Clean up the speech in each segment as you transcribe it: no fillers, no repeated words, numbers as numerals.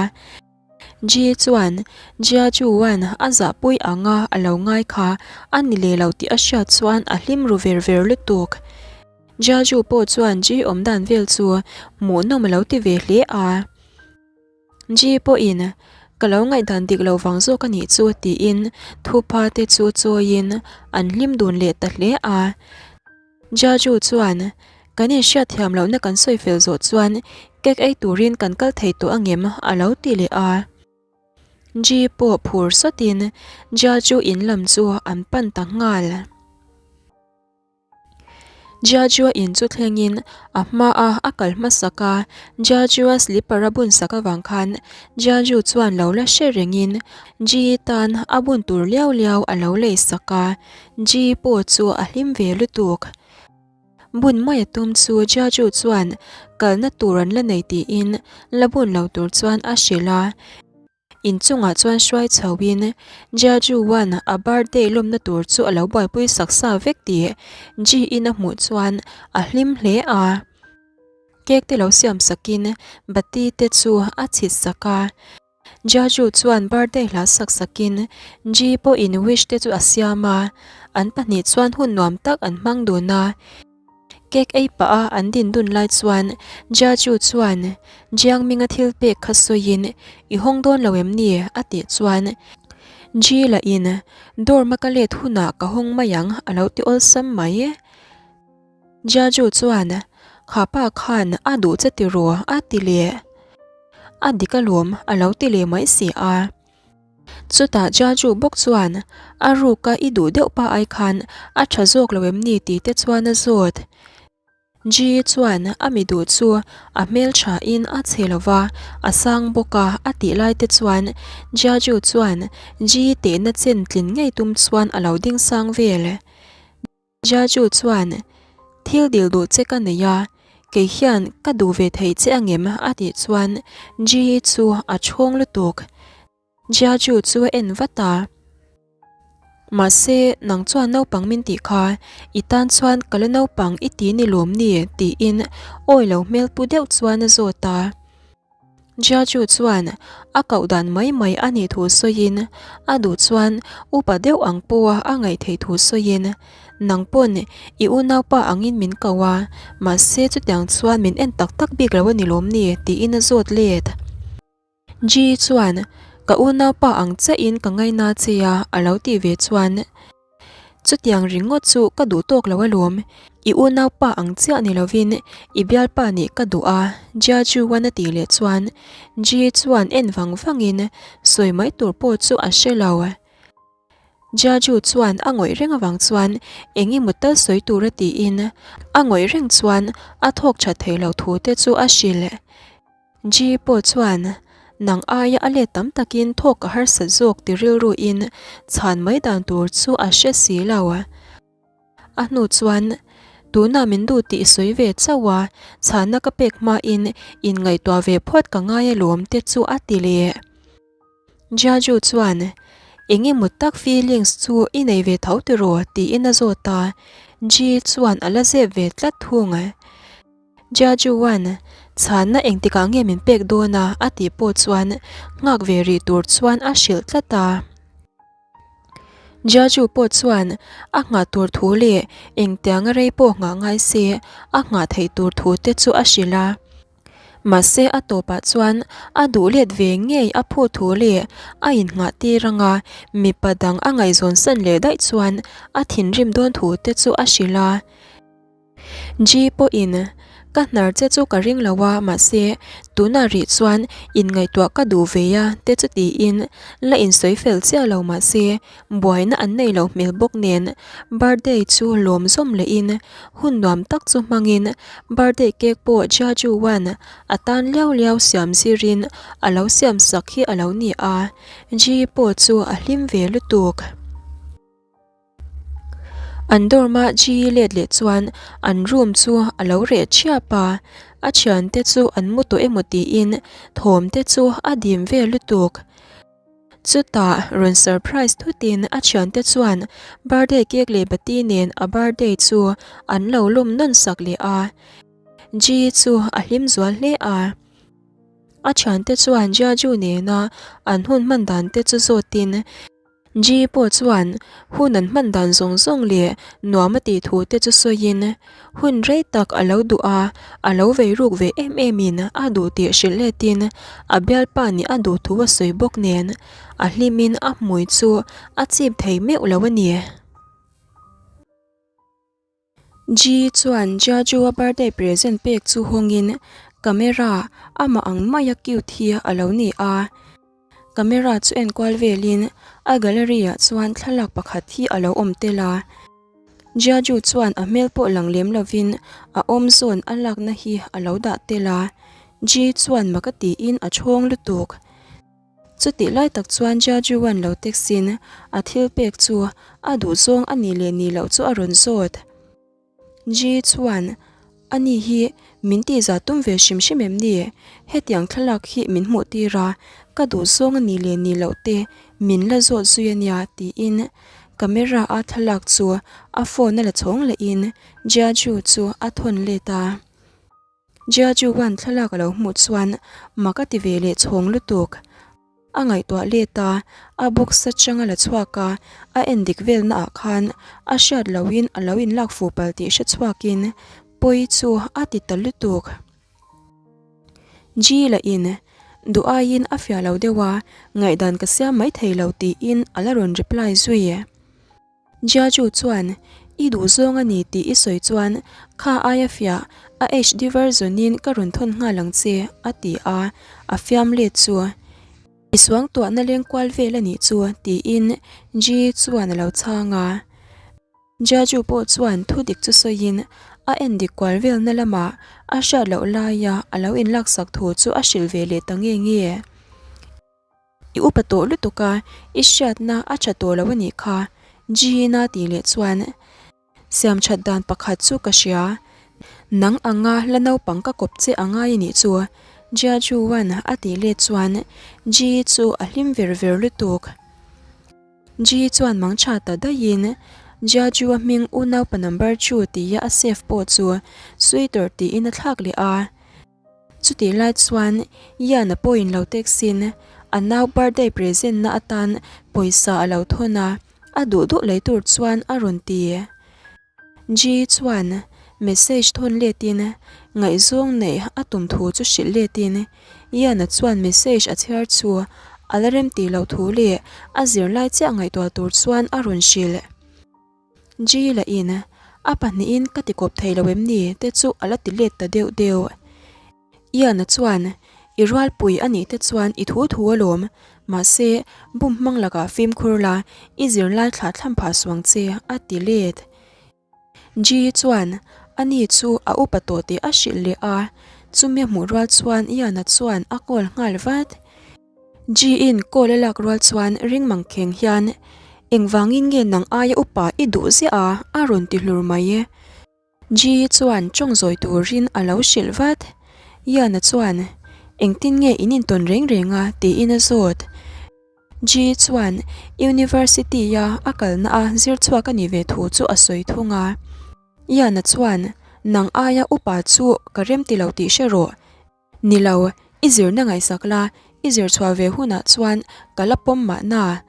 a. Ji chuan Jia Juan a zahpui anga a lo ngai kha a ni leh lo tih a hriat chuan a hlim ru ver ver lutuk. Jia Ju pawh chuan Ji awmdan vel chu hmuhnawm a lo ti ve hle a. Ji pawhin ka lo ngaihdan dik lo vang zawk a nih chu tiin thupa te chu chawiin an hlim dun leh ta hle a. Jaju chuan, Kan inhriat thiam lohna kan sawi fel zawh chuan cake ei turin kan kal thei tawh angem? a lo ti leh a. Ji pawh phur sawtin Jaju in lam chu an pan ta nghal. Jajua in chu thlengin a hmaa a kal hmasak a, Jajua slipper a bun sak avang khan Jaju chuan lo la hre rengin Ji tan a bun tur liau liau a lo lei sak a. Ji pawh chu a hlim ve lutuk. Bun mai a tum chu Jiaju chuan kalna tur an la nei tiin la bun lo tur chuan a hrilh a. Inchungah chuan hruai chhoin Jiaju wan a birthday lawmna tur chu a lo buaipui sak sa vek tih Ji in a hmuh chuan a hlim hle a. Cake te lo siam sakin bati te chu a chhit sak a. Jaju chuan birthday hla sak sakin Ji pawhin wish te chu a siam a, an pahnih chuan hun nuam tak an hmang dun a. Cake ei pah a an din dun lai chuan Jaju chuan Jiang Minga thil pek kha sawiin i hawng dawn lo em ni? a tih chuan Ji lahin dorm a ka let hunah ka hawng mai ang a lo ti awlsam mai. Jaju chuan, Kha pa khan a duh che ti ru a ti leh. A dik alawm a lo ti leh mai si a. Chutah Jaju bawk chuan, A ruka i duh deuh pa ai khan a tha zawk lo em ni tih te chuan a zawt. Ji chuan a mi duh chu a hmeltha in a chhe lo va, a sang bawk a a tih lai te chuan Jaju chuan Ji tehna chen tlin ngei tum chuan a lo ding sang vel. Jaju chuan, Thil dil duh che ka nei a, kei hian ka duh ve thei che angem? a tih chuan Ji chu a chhawng lutuk. Jaju chu a en vat a, Mahse, nang chuan naupang min tih kha, i tan chuan ka la naupang i ti ni lawm ni? tiin awi lo hmel pu deuh chuan a zawt a. Jiaju chuan a koh dan mai mai a nih thu sawiin, a duh chuan upa deuh ang pawha a ngaih theih thu sawiin, Nang pawn i unaupa angin min ko a, mahse chutiang chuan min en tak tak bik lo a ni lawm ni? tiin a zawt let. Ji chuan, Ka unaupa ang chiahin ka ngaina che a, a lo tih ve chuan, Chutiang ringawt chu ka duh tawk lo alawm, i unaupa ang chiah ni lovin i bialpa nih ka duh a, Jia Juan a tih leh chuan Ji chuan en vang vangin sawi mai tur pawh chu a hre lo. Jia Ju chuan a ngawih reng avang chuan eng emaw tal sawi tur a tiin a ngawih reng chuan a thawk that thei lo thu te chu a hrilh. Ji pawh chuan, Nang aia a let tam takin thawk a harsat zawk ti rilruin chhan mai dan tur chu a hre si lo. A hnu chuan, Tunah min duh tih sawi ve chauh a, chhanna ka pek hmain inngaihtuah ve phawt ka ngai alawm te chu a ti leh. Jiaju chuan, Eng emaw tak feelings chu i nei ve tho tiraw? tiin a zawt a, Ji chuan a la zep ve tlat thung. Jiajuan, Chhanna engtikah nge min pek dawn a? a tih pawh chuan nghak ve rih tur chuan a hrilh tlat a. Jiaju pawh chuan a nghah tur thu leh engtianga rei pawh nghah ngai se a nghah theih tur thu te chu a hrilh a. Mahse a tawpah chuan a duh let ve ngei a phu thu leh a innghah tir anga mipa dang a ngaihzawn san leh daih chuan a thinrim dawn thu te chu a hrilh a. Ji pawhin, Ka hnar che chu ka ring lo a, mahse, tunah rih chuan inngaihtuah ka duh ve a te chu tiin la insawi fel chiah lo mahse, buaina an nei lo hmel bawk nen birthday chu lawm zawm lehin hun nuam tak chu hmangin birthday cake pawh Jia Ju Wan a tan liau liau siam zirin a lo siam sak hi a lo ni a, Ji pawh chu a hlim ve lutuk. An dorm a Ji let leh chuan an room chu a lo reh thiap a, a thiante chu an mu tawh emaw tiin thawm te chu a dim vel lutuk. Chutah rawn surprise thutin a thiante chuan birthday cake leh bati nen a birthday chu an lo lawm nawn sak leh a, Ji chu a hlim zual hle a. A thiante chuan Jiaju nena an hun hman dan te chu zawtin Ji pawh chuan hun an hman dan zawng zawng leh nuam a tih thu te chu sawiin hun rei tak a lo duh a, a lo vei ruk ve em em in a duh tih hrilh letin a bialpa nih a duh thu a sawi bawk nen a hlimin a hmui chu a chip thei meuh lo a ni. Ji chuan Jiaju-a birthday present pek chu hawngin camera amah ang maia cute hi a lo ni a. Camera chu enkual velin a gallery ah chuan thlalak pakhat hi a lo awm tel a. Jiaju chuan a hmel pawh lang lem lovin a awm zawn a lakna hi a lo dah tel a. Ji chuan mak a tiin a chhawng lutuk. Chutih lai tak chuan Jiajuan lo text-in a thil pek chu a duhzawng a nih leh nih loh chu a rawn zawt. Ji chuan, Ani hi min tihzah tum ve hrim hrim em ni? Hetiang thlalak hi min hmuh tir a, ka duhzawng a nih leh nih loh te min la zawt zui a nia, tiin camera-a thlalak chu a phone a la chhawng lehin Jiaju chu a thawn let a. Jiajuan thlalak a lo hmuh chuan mak a ti ve leh chhawng lutuk. A ngaihtuah let a, a box atang a la chhuak a, a en dik velna ah khan a hriat lohin a lo inlak fuh palh tih hre chhuakin pawi chu a ti ta lutuk. Ji lah in duh aiin a fiah lo deuh a, ngaihdan ka siam mai thei lo tiin a la rawn reply zui. Jiaju chuan, I duhzawng a ni tih i sawi chuan kha aia fiah a HD version-in ka rawn thawn nghal ang che, a ti a, a fiam let chu. I suangtuahna leng kual vel a nih chu, tiin Ji chuan a lo chhang a. Jiaju pawh chuan thu dik chu sawiin a en dik kual velna lamah a hriat loh laia a lo inlaksak thu chu a hrilh ve leh ta nge nge. I upa tawh lutuk a, i hriatna a tha tawh lo a nih kha, Gina tih leh chuan siam that dan pakhat chu ka hria. Nang anga la naupang ka kawp che a ngai a nih chu, Jia Juan a tih let chuan Ji chu a hlim ver ver lutuk. Ji chuan mang tha ta daihin Jia Jua hming unaupa number chu tia a save pawh chu Sweeter tiin a thlak leh a. Chutih lai chuan Ian-a pawhin lo text-in a nau birthday present na atan pawisa a lo thawn a, a duh duh lei tur chuan a rawn ti. Ji chuan message thawn letin ngaihzawng neih a tum thu chu hrilh letin Ian-a chuan message a chhiar chu a la rem tih loh thu leh a zirlai chiah ngaihtuah tur chuan a rawn hrilh. Ji lah in, A pahnihin ka ti kawp thei lo em ni? te chu a la ti let ta deuh deuh. Ian-a chuan, I rualpui a nih te chuan i thu thu alawm. Mahse, bum hmang lakah fimkhur la, i zirlai thlah thlam phah suang che, a ti let. Ji chuan, Ani chu a upa tawh tih a hrilh leh a, chumi a hmuh rual chuan Ian-a chuan a call nghal vat. Ji-in call a lak rual chuan ring mang kheng hian, Engvangin nge nang aia upa i duh ziah a? a rawn ti hlur mai. Ji chuan tawng zawi turin a lo hrilh vat. Yana chuan, Engtin nge in intawn reng reng a? tiin a zawt. Ji chuan University-a a kalna a zir chhuak a nih ve thu chu a sawi thung a. Yana chuan, Nang aia upa chu ka remti lo tih hre rawh. Ni lo, i zirna ngaihsak la, i zir chhuah ve hunah chuan ka la pawm mahna.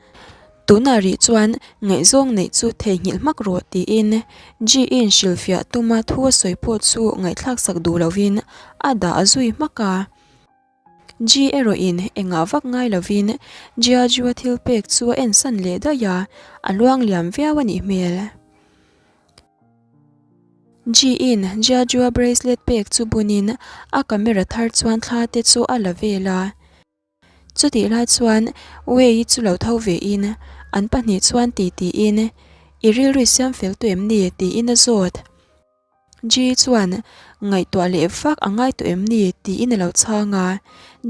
Tunah rih chuan ngaihzawng neih chu theihnghilh hmak rawh tiin G-in hrilhfiah tuma thu a sawi pawh chu ngaihthlak sak duh lovin a dah a zui hmak a. G erawhin engah vak ngai lovin Jiaju-a thil pek chu a ensan leh daih a, a luang liam viau a nih hmel. Ji-in Jiajua bracelet pek chu bunin a camera thar chuan thla te chu a la vel a. Chutih lai chuan Wei-i chu lo tho vein an pahnih chuan ti tiin, I rilru i siam fel tawh em ni? tiin a zawt. Ji chuan, Ngaihtuah leh vak a ngai tawh em ni? tiin a lo chhang a.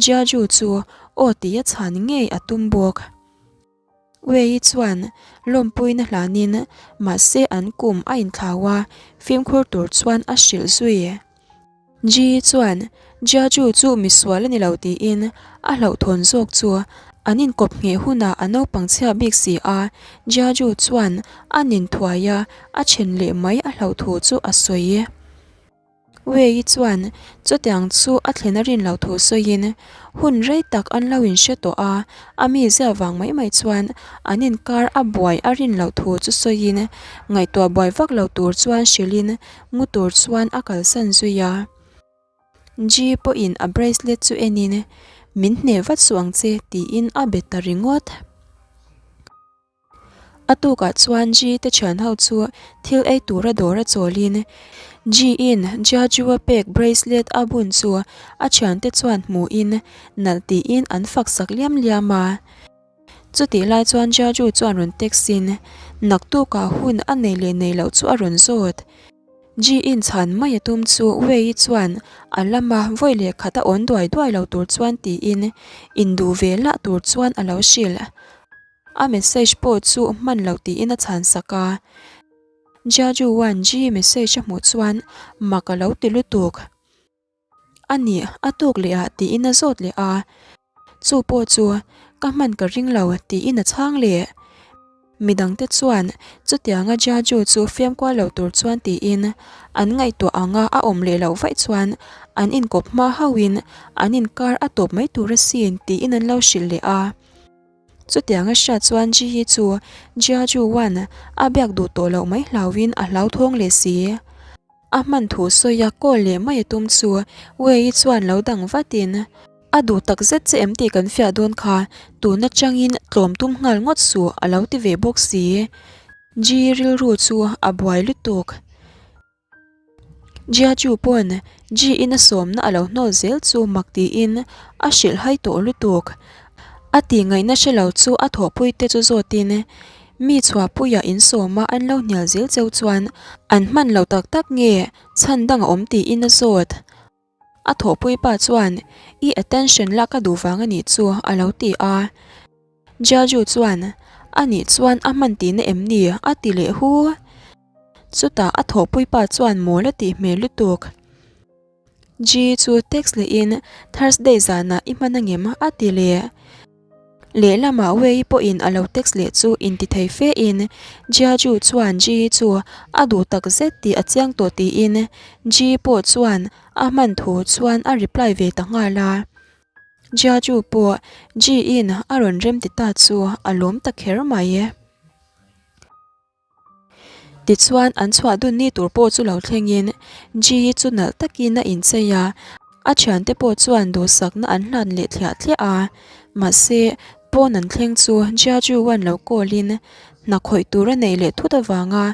Jiaju chu aw tia chhan ngei a tum bawk. Wei chuan lawmpuina hlanin mahse an kum a inthlau a, fimkhur tur chuan a hrilh zui. Ji chuan Jiaju chu misual a ni lo tiin a hlauhthawn zawk chu an inkawp ngheh hunah a naupang chhia bik si a, Jiaju chuan a nin thuai a, a then leh mai a hlauh thu chu a sawi. Wei-i chuan chutiang chu a thlen a rin loh thu sawiin hun rei tak an lo inhre tawh a, a mizia vang mai mai chuan an inkar a buai a rin loh thu chu sawiin ngaihtuah buai vak lo tur chuan hrilhin mu tur chuan a kalsan zui a. Ji pawhin a bracelet chu enin Min hneh vat suh ang che tiin a bet ta ringawt. A tukah chuan Ji te thian ho chu thil ei tura dawr a chawlin Ji-in Jiaju-a pek bracelet a bun chu a thiante chuan hmuhin nalh tiin an fak sak liam liam a. Chutih lai chuan Jiaju chuan rawn text in naktukah hun a nei leh nei loh chu a rawn zawt. Ji-in chhan mai a tum chu Wei-i chuan a lama vawi leh khat a awn duai duai lo tur chuan tiin induh ve lah tur chuan a lo hrilh. A message pawh chu hman loh tiin a chhan sak a. Jiaju Wan Ji message a hmuh chuan mak a lo ti lutuk. A nih, a tuk leh ah tiin a zawt leh a. Chu pawh chu ka hman ka ring lo tiin a chhang leh. Midangte chuan chutianga Jiaju chu fiam kual lo tur chuan tiin an ngaihtuah anga a awm leh loh vaih chuan an inkawp hma hauhin an inkar a tawp mai tur asin tiin an lo hrilh leh a. Chutiang a hriat chuan Ji-i chu Jia Ju Wan a biak duh tawh loh mai hlauhin a hlauthawng leh si. A hman thu sawi a call leh mai a tum chu Wei-i chuan lo dang vatin, A duh tak zet che em tih kan fiah dawn kha, tun atangin tlawm tum nghal ngawt suh a lo ti ve bawk si. Ji-i rilru chu a buai lutuk. Jiaju pawn Ji-in a sawmna a lo hnawl zel chu mak tiin a hrilh hai tawh lutuk. A tih ngaihna hre lo chu a thawhpui te chu zawtin mi chhuahpuia insawma an lo hnial zel cheu chuan an hman lo tak tak nge chhan dang a awm tiin a zawt. A thawhpui pa chuan i attention lak a duh vang a nih chu a lo ti a. Jiaju chuan a nih chuan a hman tihna em ni a ti leh hu. Chutah a thawhpui pa chuan mawl a tih hmel lutuk. Ji chu text lehin Thursday zanah i hman angem a ti leh. Lehlamah Wei pawhin a lo text leh chu intithei fe in Jiaju chuan Ji chu a duh tak zet tih a chiang tawh tiin Ji pawh chuan a hman thu chuan a reply ve ta nghal a. Jiaju pawh Ji in a rawn rem ti ta chu a lawm ta kher mai. Tichuan an chhuah dun ni tur pawh chu lo thlengin Ji chu nalh takin a inchei a, a thiante pawh chuan duhsakna an hlan leh thliah thliah a. Mahse, pawn an thleng chu Jia Ju an lo call in hna khawih tur a neih leh thut avanga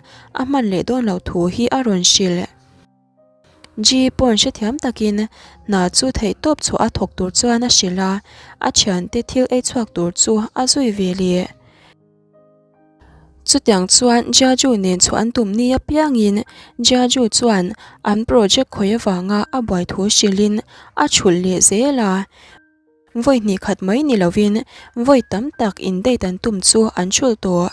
a hman leh dawn loh thu hi a rawn hrilh. Ji pawn hrethiam takin hna chu theihtawp chhuah a thawk tur chuan a hrilh a, a thiante thil ei chhuak tur chu a zui ve leh. Chutiang chuan Jiaju nen chhuah an tum ni apiangin Jiaju chuan an project khawi avanga a buai thu hrilhin a thulh leh zel a. Vawi hnih khat mai ni lovin vawi tam tak in date an tum chu an thulh tawh.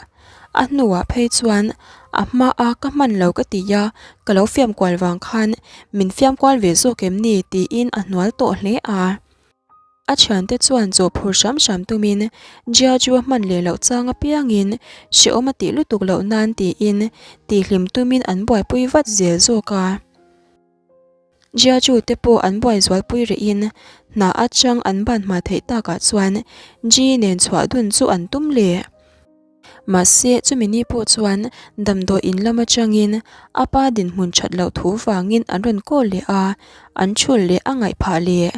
A hnuah phei chuan a hmaa ka hman lo ka ti a, ka lo fiam kual vang khan min fiam kual ve zawk em ni tiin a hnual tawh hle a. A thiante chuan chaw phur hram hram tumin Jia chu a hman leh loh chang apiangin hrehawm a tih lutuk loh nan tiin tihhlim tumin an buaipui vat zel zawk a. Jia chu te pawh an buai zualpui rehin hna atang an ban hma theih takah chuan Ji nen chhuah dun chu an tum leh. Mahse, chumi ni pawh chuan damdawi in lam atangin a pa dinhmun that loh thu vangin an rawn call leh a, an thul leh a ngaih phah leh.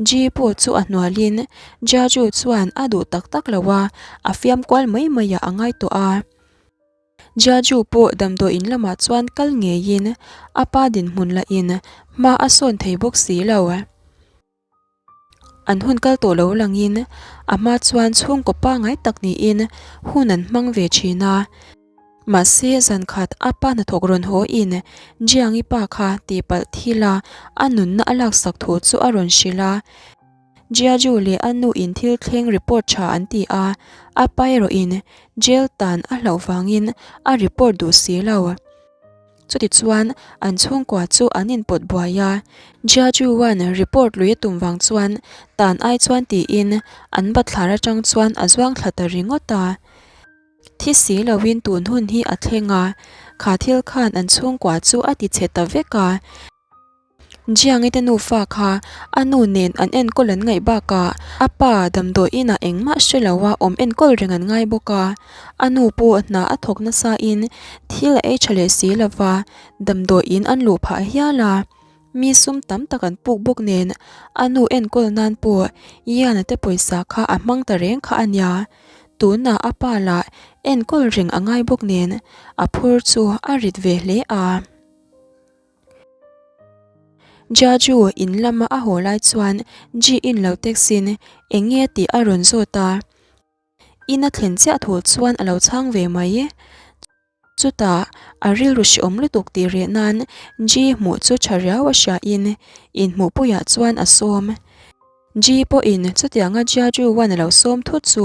Ji pawh chu a hnualin Jiaju chuan a duh tak tak lo a, a fiam kual mai mai ah a ngai tawh a. Jiaju pawh damdawi in lamah chuan kal ngeiin a pa dinhmun lahin hma a sawn thei bawk si lo. An hun kal tawh lo langin a hma chuan chhungkaw pangngai tak niin hun an hmang ve thin a. Mahse zan khat a pa hnathawk rawn haw in Jiangi pa kha tihpalh thil a a nunna a laksak thu chu a rawn hrilh a. Jiaju leh a nu in thil thleng report tha an ti a, a pa erawh in jail tan a hlauh vangin a report duh si lo. Chutichuan, an chhungkua chu an inpawt buai a, Jiajuan report lui a tum vang chuan tan ai chuan tiin an bathlar atang chuan a zuang thla ta ringawt a. Thi si loin tun hun hi a thleng a, kha thil khan an chhungkua chu a ti chhe ta vek a. Jiangi te nufa kha a nu nen an enkawl an ngaih bakah a pa damdawi inah engmah hre lo a awm enkawl reng an ngai bawk a. A nu pawh hna a thawk nasa in thil a ei tha leh si lo va, damdawi in an luh phah hial a. Mi sum tam tak an puk bawk nen a nu enkawl nan pawh Ian-a te pawisa kha a hmang ta reng kha a nia. Tunah a pa lah enkawl reng a ngai bawk nen a phur chu a rit ve hle a. Jaju in lama a haw lai chuan Ji-in lo text-in eng nge tih a rawn zawt a. In a thlen chiah thu chuan a lo chhang ve mai. Chutah a rilru hreawm lutuk tih reh nan Ji hmuh chu tha riau a hriain inhmuhpuiah chuan a sawm. Ji pawhin chutianga Jiaju Wan a lo sawm thut chu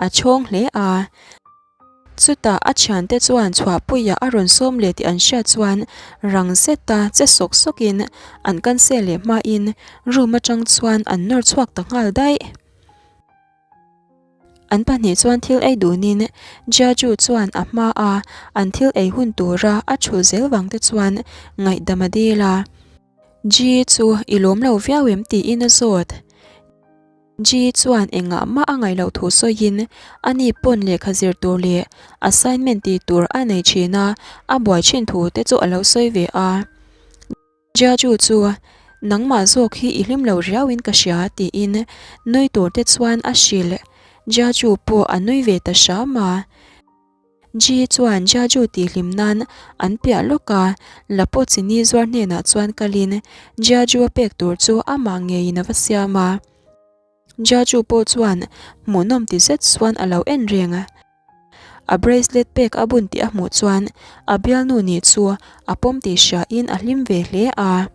a chhawng hle a. Chutah a thiante chuan chhuahpuiah a rawn sawm leh tih an hriat chuan rang zeta che sawk sawkin an cancel leh hmain room atang chuan an nawr chhuak ta nghal daih. An pahnih chuan thil ei dunin Jiaju chuan a hma a an thil ei hun tura a thulh zel vang te chuan ngaihdam a dil a. Ji chu i lawm lo viau em tiin a zawt. Ji chuan engah mah a ngaih loh thu sawiin ani pawn lehkha zir tur leh assignment tih tur a nei thin a, a buai thin thu te chu a lo sawi ve a. Jiaju chu, Nangmah zawk hi i hlim lo riauin ka hria tiin nui tur te chuan a hrilh. Jiaju pawh a nui ve ta hram a. Ji chuan Jiaju tih hlim nan an piah lawk a, Lapo chini zuar hnenah chuan kalin Jiaju a pek tur chu amah ngeiin a va siam a. Jiaju pawh chuan hmuhnawm ti zet chuan a lo en reng. A bracelet pek a bun tih a hmuh chuan a bialnu nih chu a pawm tih hriain a hlim ve hle a.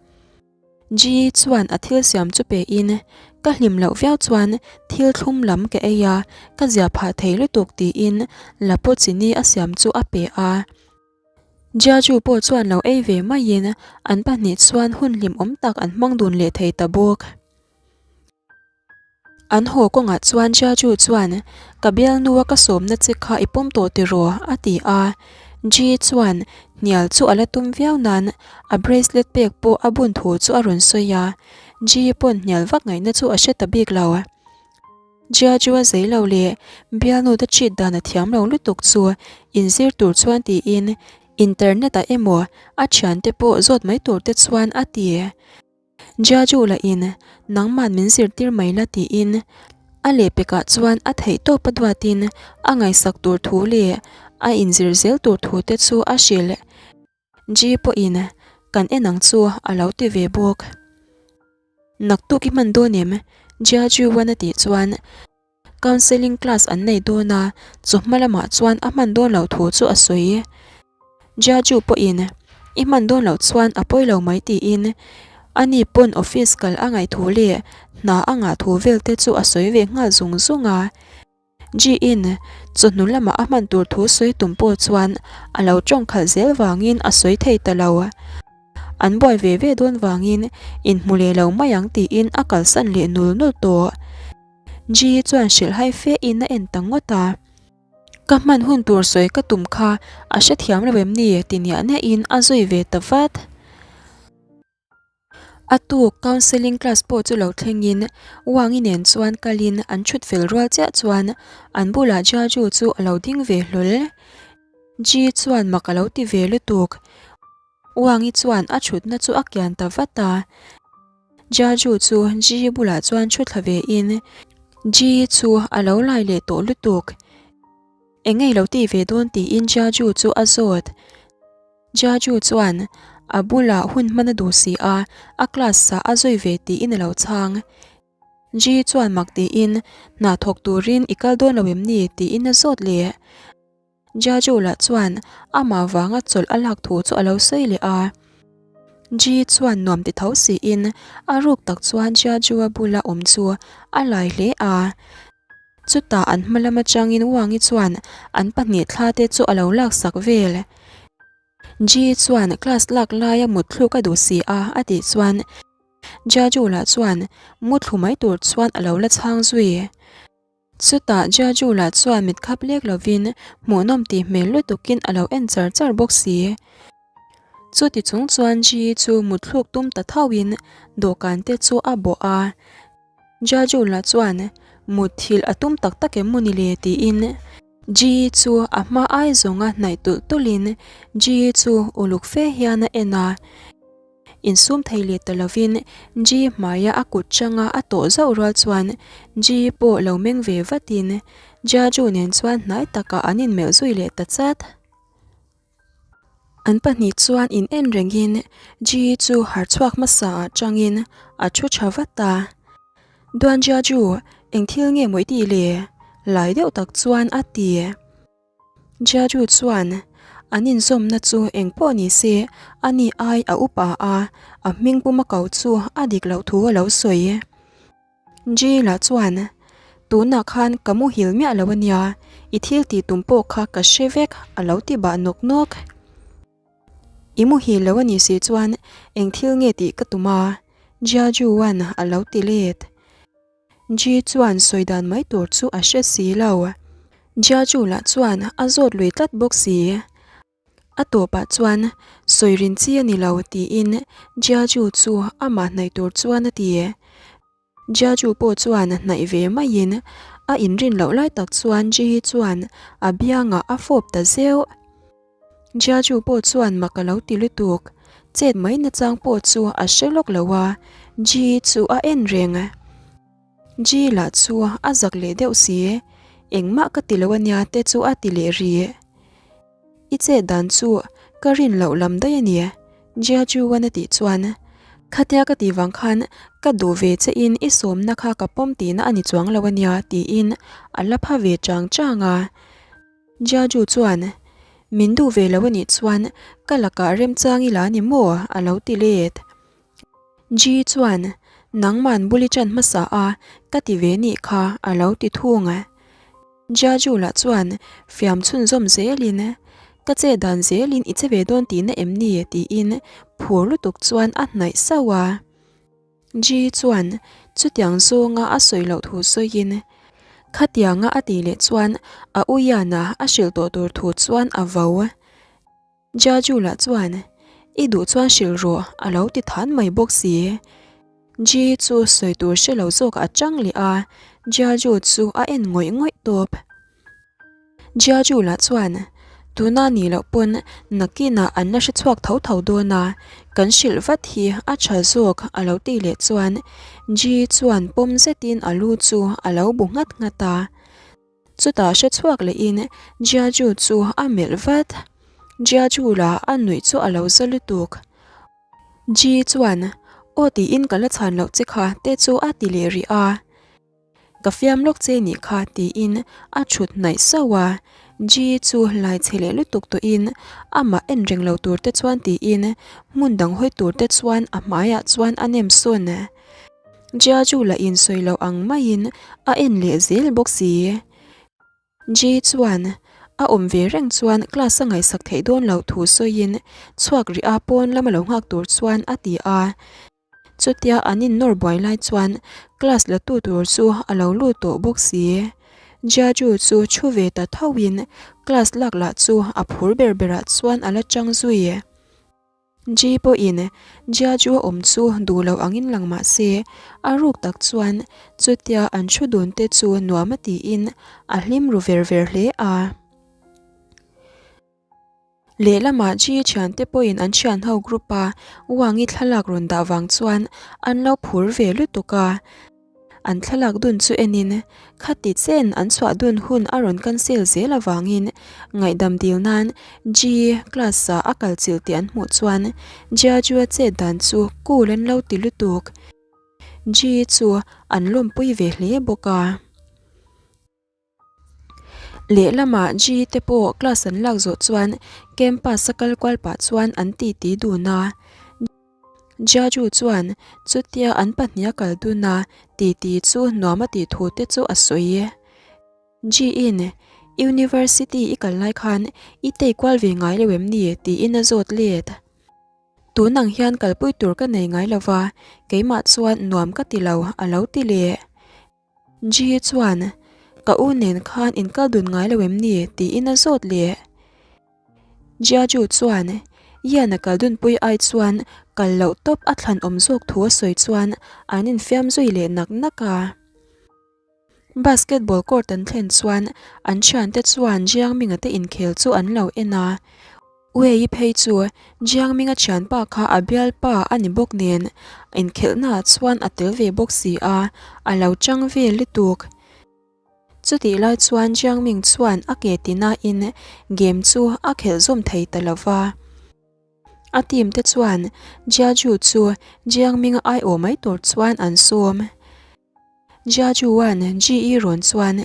Ji chuan a thil siam chu pein, Ka hlim loh viau chuan thil thlum lam ka ei a, ka zia phah thei lutuk tiin lapaw chini a siam chu a pe a. Jiaju pawh chuan lo ei ve maiin an pahnih chuan hun hlimawm tak an hmang dun leh thei ta bawk. An haw kawngah chuan Jiaju chuan, Ka bialnua ka sawmna che kha i pawm tawh tiraw? a ti a. Ji chuan hnial chu a la tum viau nan a bracelet pek pawh a bun thu chu a rawn sawi a. Ji pawn hnial vak ngaihna chu a hre ta bik lo. Jiaju a zei lo leh bialnu te cheat dan a thiam lo lutuk chu inzir tur chuan tiin internet ah emaw a thiante pawh zawt mai tur te chuan a ti. Jiaju lah in nangman min zirtir mai la tiin a lehpekah chuan a theih tawp a duatin a ngaihsak tur thu leh a inzir zel tur thu te chu a hrilh. Ji pawhin kan en ang chu a lo ti ve bawk. Naktuk i hman dawn em? Jiaju wan a tih chuan. Counselling class an nei dawn a, chawhma lamah chuan a hman dawn loh thu chu a sawi. Jiaju pawhin, I hman dawn loh chuan a pawi lo mai tiin ani pawn office kal a ngaih thu leh hna a ngah thu vel te chu a sawi ve nghal zung zung a. Ji-in chawhnu lamah a hman tur thu sawi tum pawh chuan a lo tawng khalh zel vangin a sawi thei ta lo. An buai ve ve dawn vangin inhmu leh lo mai ang tiin a kalsan leh nul nul tawh. Ji chuan hrilhhai fe in a en ta ngawt a. Ka hman hun tur sawi ka tum kha a hrethiam lo em ni ti niah niah in a zui ve ta vat. A tuk counselling class pawh chu lo thleng in Wangi nen chuan kal in an thut fel rual chiah chuan an bulah Jiaju chu a lo ding ve hlawl. Ji chuan mak a lo ti ve lutuk. Wangi chuan a thutna chu a kian ta vat a. Jiaju chu Ji bulah chuan thu thla ve in Ji chu a lo lai leh tawh lutuk. Eng nge lo ti ve dawn tiin Jiaju chu a zawt. Jiaju chuan a bulah hun hman a duh si a, a class ah a zui ve tiin a lo chhang. Ji chuan mak tiin hna thawk turin i kal dawn lo em ni tiin a zawt leh. Jiaju lah chuan amah vanga chawlh a lak thu chu a lo sawi leh a. Ji chuan nuam ti tho siin a ruk tak chuan Jiaju-a bula awm chu a lai hle a. Chutah an hma lam atangin Wangi chuan an pahnih thla te chu a lo laksak vel. Ji chuan class lak laia mutthluk a duh si a a tih chuan Jiaju lah chuan muthlu mai tur chuan a lo la chhang zui. Chutah Jiaju lah chuan mit khap lek lovin hmuhnawm tih hmel lutukin a lo en char char bawk si. Chuti chung chuan Ji chu mutthluk tum ta thauhin dawhkan te chu a bawh a. Jaju lah chuan mutthilh a tum tak tak em maw ni le tiin Ji chu a hma ai zawnga hnaih tulh tulhin Ji chu uluk fe hian a en a. Insum thei leh ta lovin Ji hmaia a kut changa a tawh zauh rual chuan Ji pawh lo meng ve vatin Jaju nen chuan hnai takah an inmelh zui leh ta chat. An pahnih chuan in en rengin Ji chu harchhuak hmasa ah tangin a thu tha vat a. Duan Jiaju, eng thil nge maw i tih le? Lai deuh tak chuan a ti. Jiaju chuan an inzawmna chu eng pawh ni se a ni ai a upa a, a hming puma ko chu a dik loh thu a lo sawi. Ji lah chuan, Tunah khan ka muhil miah lo a nia, i thil tih tum pawh kha ka hre vek a lo ti bah nawk nawk. I muhil lo a nih si chuan eng thil nge tih ka tum a, Jia Juan a lo ti let. Ji chuan sawi dan mai tur chu a hre si lo. Jia Ju lah chuan a zawt lui tlat bawk si. A tawpah chuan sawi rin chi a ni lo tiin Jiaju chu amah hnaih tur chuan a ti. Jiaju pawh chuan hnaih ve maiin a inrin loh lai tak chuan Jihi chuan a biangah a fawp ta zeuh. Jiaju pawh chuan mak a lo ti lutuk, chet mai nachang pawh chu a hre lawk lo a, Jihi chu a en reng. Ji lah chu a zak leh deuh si, engmah ka ti lo ania te chu a ti leh rih. I chet dan chu ka rin loh lam daih a ni, Jia Chuan a tih chuan, Khatia ka tih vang khan ka duh ve che in i sawmna kha ka pawm tihna a ni chuang lo a nia tiin a la pha ve chang chang a. Jia Ju chuan, Min duh ve lo a nih chuan ka lakah remchang i la a ni maw? a lo ti let. Ji chuan, Nangman bul i ṭan hmasa a, ka ti ve nih kha a lo ti thung. Jiaju lah chuan fiam chhunzawm zelin, Ka che dan zelin i che ve dawn tihna em ni? tiin phur lutuk chuan a hnaih sauh a. Ji chuan chutiang zawnga a sawi loh thu sawiin, Khatianga a tih leh chuan a uiana a hrilh tawh tur thu chuan a vo. Jaju lah chuan, I duh chuan hrilh rawh, a lo ti than mai bawk si. Ji chu sawi tur hre lo zawk a chang leh a, Jaju chu a en ngawih ngawih tawp. Jaju lah chuan, Tuna nih loh pawn nakinah an la hre chhuak tho tho dawn a, kan hrilh vat hi a tha zawk, a lo ti leh chuan Ji chuan pawm zetin a lu chu a lo bu nghat nghat a. Chutah hre chhuak lehin Jiaju chu a melh vat. Jiaju lah a nuih chu a lo za lutuk. Ji chuan, Aw tiin ka la chhan loh che kha te chu a ti leh rih a. Ka fiam lawk che nih kha tiin a thut hnaih sauh a. Ji chu lai chhe leh lutuk tawhin amah en reng lo tur te chuan tiin hmun dang hawi tur te chuan a hmaiah chuan a nem sawn. Jiaju lah in sawi loh ang maiin a en leh zel bawk si. Ji chuan a awm ve reng chuan class a ngaihsak theih dawn loh thu sawiin chhuak rih a pawn lama lo nghak tur chuan a ti a. Chutia an innawr buai lai chuan class la tu tur chu a lo lut tawh bawk si. Jiaju chu thu ve ta thoin class lak lah chu a phur ber berah chuan a la chang zui. Ji pawhin Jia chu a awm chu duh loh angin lang mah se, a ruk tak chuan chutia an thu dun te chu nuam a tiin a hlim ru ver ver hle a. Lehlamah Ji thiante pawhin an thianho group a Wang-i thlalak rawn dah vang chuan an lo phur ve lutuk a. An thlalak dun chu enin khati chen an chhuah dun hun a rawn cancel zel avangin ngaihdam dil nan G class ah a kal chilh tih an hmuh chuan Jia chu a chet dan chu cool an lo ti lutuk. G chu an lawmpui ve hle bawk a. Lehlamah G te pawh class an lak zawh chuan campus a kal kual pah chuan an titi dun a. Jiaju chuan chutia an pahniha kal dun a titi chu nuam a tih thu te chu a sawi. G in University i kal lai khan i tei kual ve ngai lo em ni tiin a zawt let. Tun ang hian kalpui tur ka nei ngai lo va, keimah chuan nuam ka ti lo a lo ti leh. Ji chuan, Ka u nen khan in kal dun ngai lo em ni? tiin a zawt leh. Jiaju chuan, Ian-a kal dunpui ai chuan kal loh tawp a thlan awm zawk thu a sawi chuan an infiam zui leh nak nak a. Basketball court an thlen chuan an thiante chuan Jiangming-a te inkhel chu an lo en a. Wei-i phei chu Jiangming-a thianpa kha a bialpa a ni bawk nen inkhelhnaah chuan a tel ve bawk si a, a lo chang vel lutuk. Chutih lai chuan Jiangming chuan a ke tinain game chu a khelh zawm thei ta lo va. A team te chuan Jiaju chu Jiangming-a aiawh mai tur chuan an sawm. Jiaju-a'n GE rawn chuan,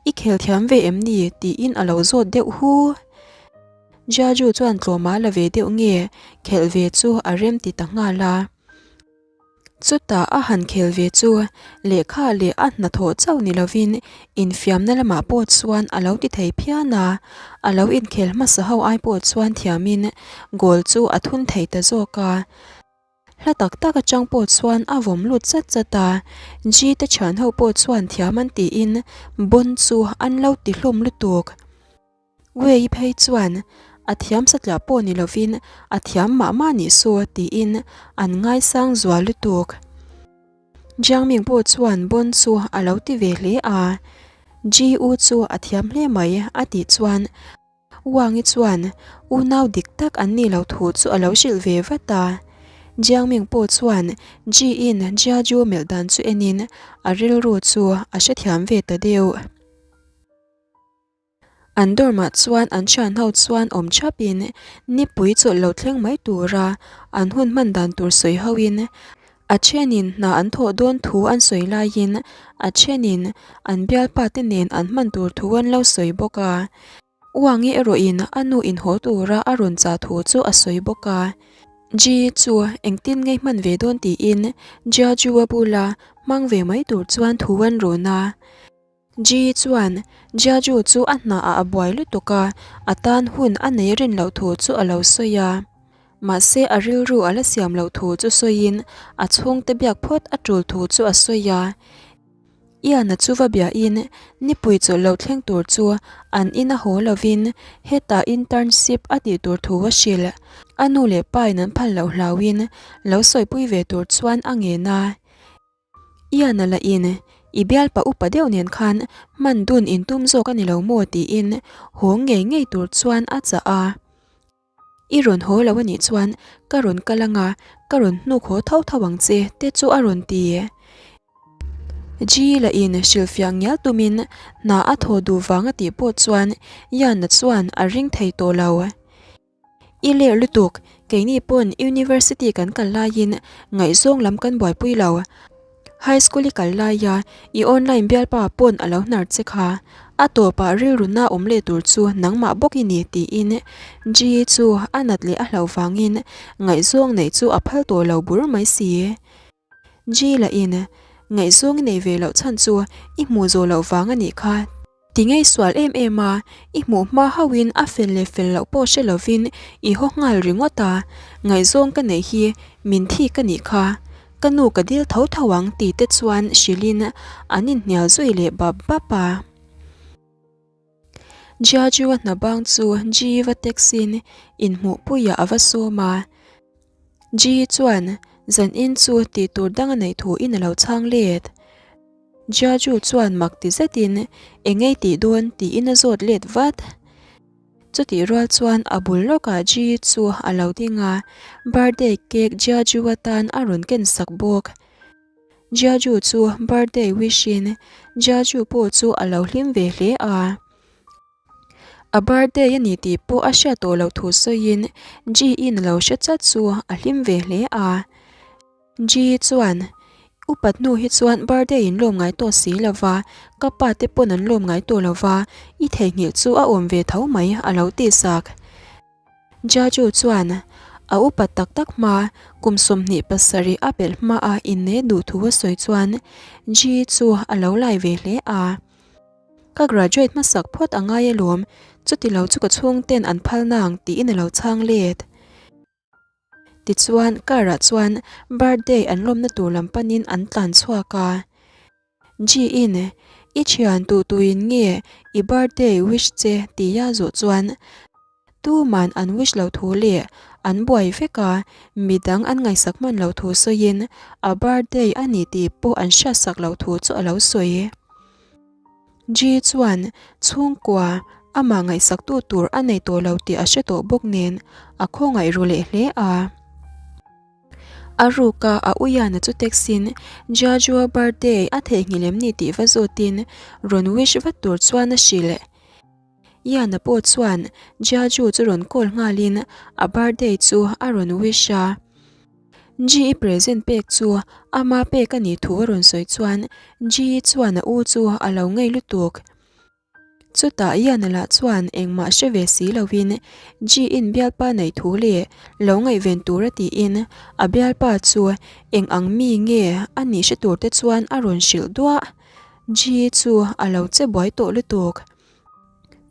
I khel thiam ve em ni? tiin a lo zawt deuh hu. Jiaju chuan tlawma la ve deuh nge khelh ve chu a rem ti ta nghal a. Chutah a han khel ve chu lehkha leh a hnathawh chauh ni lovin infiamna lamah pawh chuan a lo ti thei phian a, a lo inkhel hmasa ho ai pawh chuan thiamin goal chu a thun thei ta zawk a. Hla tak tak atang pawh chuan a vawm lut chat chat a, Ji te thian ho pawh chuan thiam an tiin bon chu an lo ti hlawm lutuk. Wei phei chuan a thiam satliah pawh ni lovin a thiam mah mah nih saw tiin an ngaisang zual lutuk. Jiangming pawh chuan bon chu a lo ti ve hle a, Ji U chu a thiam hle mai a tih chuan Wangi chuan unau dik tak an nih loh thu chu a lo hrilh ve vat a. Jiangming pawh chuan Ji in Jiaju melh dan chu enin a rilru chu a hrethiam ve ta deuh. An dormah chuan an thian ho chuan awm thapin nipui chawlh lo thleng mai tura an hun hman dan tur sawi hoin a thenin hna an thawh dawn thu an sawi laiin a thenin an bialpa te nen an hman tur thu an lo sawi bawk a. Uangi erawhin a nu inhaw tura a rawn chah thu chu a sawi bawk a. Ji chu engtin ngei hman ve dawn tiin Jiaju-a bula hmang ve mai tur chuan thu an rawn a. Ji chuan Jiaju chu a hnaah a buai lutuk a, a tan hun a nei rin loh thu chu a lo sawi a. Mahse a rilru a la siam loh thu chu sawiin a chhungte biak phawt a tul thu chu a sawi a. Ian-a chu va biahin nipui chawlh lo thleng tur chu an ina haw lovin hetah internship a tih tur thu a hrilh. A nu leh pain an phal loh hlauhin lo sawipui ve tur chuan a ngen a. Ian a la in, I bialpa upa deuh nen khan hman dun in tum zawk a ni lo maw tiin haw ngei ngei tur chuan a chah a. I rawn haw lo a nih chuan ka rawn kal anga ka rawn hnuk haw tho tho ang che te chu a rawn ti. Ji la in hrilhfiah ngial tumin hna a thaw duh vang a tih pawh chuan Ian-a chuan a ring thei tawh lo. I ler lutuk, keini pawn University kan kal laiin ngaihzawng lam kan buaipui lo. High school i kal laia i online bialpa pawn a lo hnar che kha. A tawpah rilruna awm leh tur chu nangmah bawk i ni tiin Ji chu a nat leh a hlauh vangin ngaihzawng neih chu a phal tawh lo bur mai si. Ji lahin ngaihzawng i nei ve loh chhan chu i hmuh zawh loh vang a nih kha. Ti ngei sual em em a, i hmuh hma hauhin a fel leh fel loh pawh hre lovin i haw nghal ringawt a, ngaihzawng ka neih hi min thik a nih kha, ka nu ka dil tho tho ang ti te chuan hrilhin an inhnial zui leh bap bap a. Jiaju-a hna bang chu Ji va taxi-in inhmuhpuiah a va sawm a, Ji chuan zanin chu tih tur dang a neih thuin a lo chhang let. Jiaju chuan mak ti zetin, Eng ei tih dawn? tiin a zawt let vat. Chutih rual chuan a bul lawkah Ji chu a lo ding a, birthday cake Jiaju atan a rawn ken sak bawk. Jiaju chu birthday wish in Jiaju pawh chu a lo hlim ve hle a. A birthday a ni tih pawh a hriat tawh loh thu sawiin Ji in a lo hre chat chu a hlim ve hle a. Ji chuan, Upat hnu hi chuan birthday in lawm ngai tawh si lo va, ka pa te pawn an lawm ngai tawh lo va, i theihnghilh chu a awm ve tho mai a lo ti sak. Jaju chuan, A upat tak tak hma, kum 27 a pelh hmaa inneih duh thu a sawi chuan Ji chu a lo lai ve hle a. Ka graduate hmasak phawt a ngai alawm, chuti lo chu ka chhungten an phal nang tiin a lo chhang let. Tichuan car ah chuan birthday an lawmna tur lam panin an tlan chhuak a. G-in, I thian tu tuin nge i birthday wish che tia zawh chuan tuman an wish lo thu leh An buai vek a, midang an ngaihsak hman lo thu sawiin a birthday a ni tih pawh an hriatsak loh thu chu a lo sawi. Ji chuan chhungkua amah ngaihsaktu tur a nei tawh lo tih a hre tawh bawk nen a khawngaih ru leh hle a. A ruka a uiana chu text-in Jajua birthday a theihnghilh em ni tih va zawtin rawn wish vat tur chuan a hrilh. Iana pawh chuan Jiaju chu rawn call nghalin a birthday chu a rawn wish a. Ji-i present pek chu ama pek a nih thu a rawn sawi chuan Ji-i chuan a u chu a lo ngei lutuk. Chutah Iana lah chuan engmah hre ve si lovin Ji-in bialpa neih thu leh lo ngaihven tur a tiin a bialpa chu eng ang mi nge a nih hre tur te chuan a rawn hrilh duah. Ji chu a lo che buai tawh lutuk.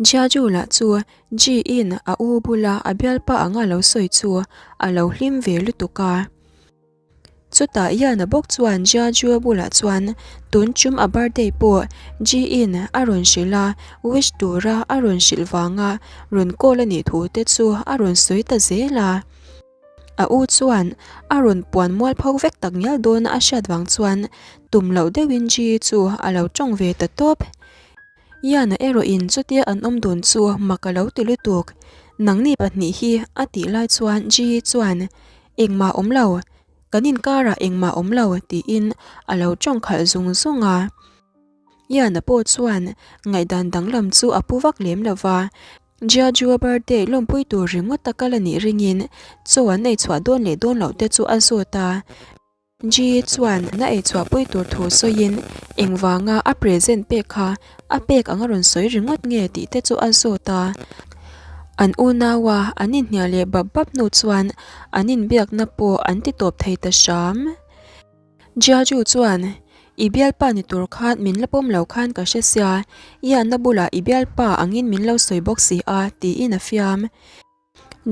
Jiaju lah chu Ji-in a u bula a bialpa anga lo sawi chu a lo hlim ve lutuk a. Chutah Yana bawk chuan Jiaju bulah chuan tun chum a birthday pawh Ji-in a rawn hrilh a, wish tura a rawn hrilh vanga rawn call a nih thu te chu a rawn sawi ta zel a. A u chuan a rawn puan mual pho vek tak ngial dawn a hriat vang chuan tum loh deuhin Ji chu a lo tawng ve ta tawp. Yana erawhin chutia an awm dun chu mak a lo ti lutuk. Nangni pahnih hi a tih lai chuan Ji chuan Engmah awm lo, kan inkarah engmah awm lo tiin a lo tawng khalh zung zung a. Yana pawh chuan ngaihdan danglam chu a pu vak lem lo va. Jiajua birthday lawmpui tur ringawt a kal a nih ringin chaw an ei chhuah dawn leh dawn loh te chu a zawt a. Ji chuan na ei chhuahpui tur thu sawiin engvanga a present pek kha a pek ang a rawn sawi ringawt nge tih te chu a zawt a. An unaua an inhnial leh bap bap hnu chuan an inbiakna pawh an ti tawp thei ta hram. Jiaju chuan, I bialpa ni tur khan min la pawm lo khan ka hre sia, i anna bulah i bialpa angin min lo sawi bawk si a, tiin a fiam.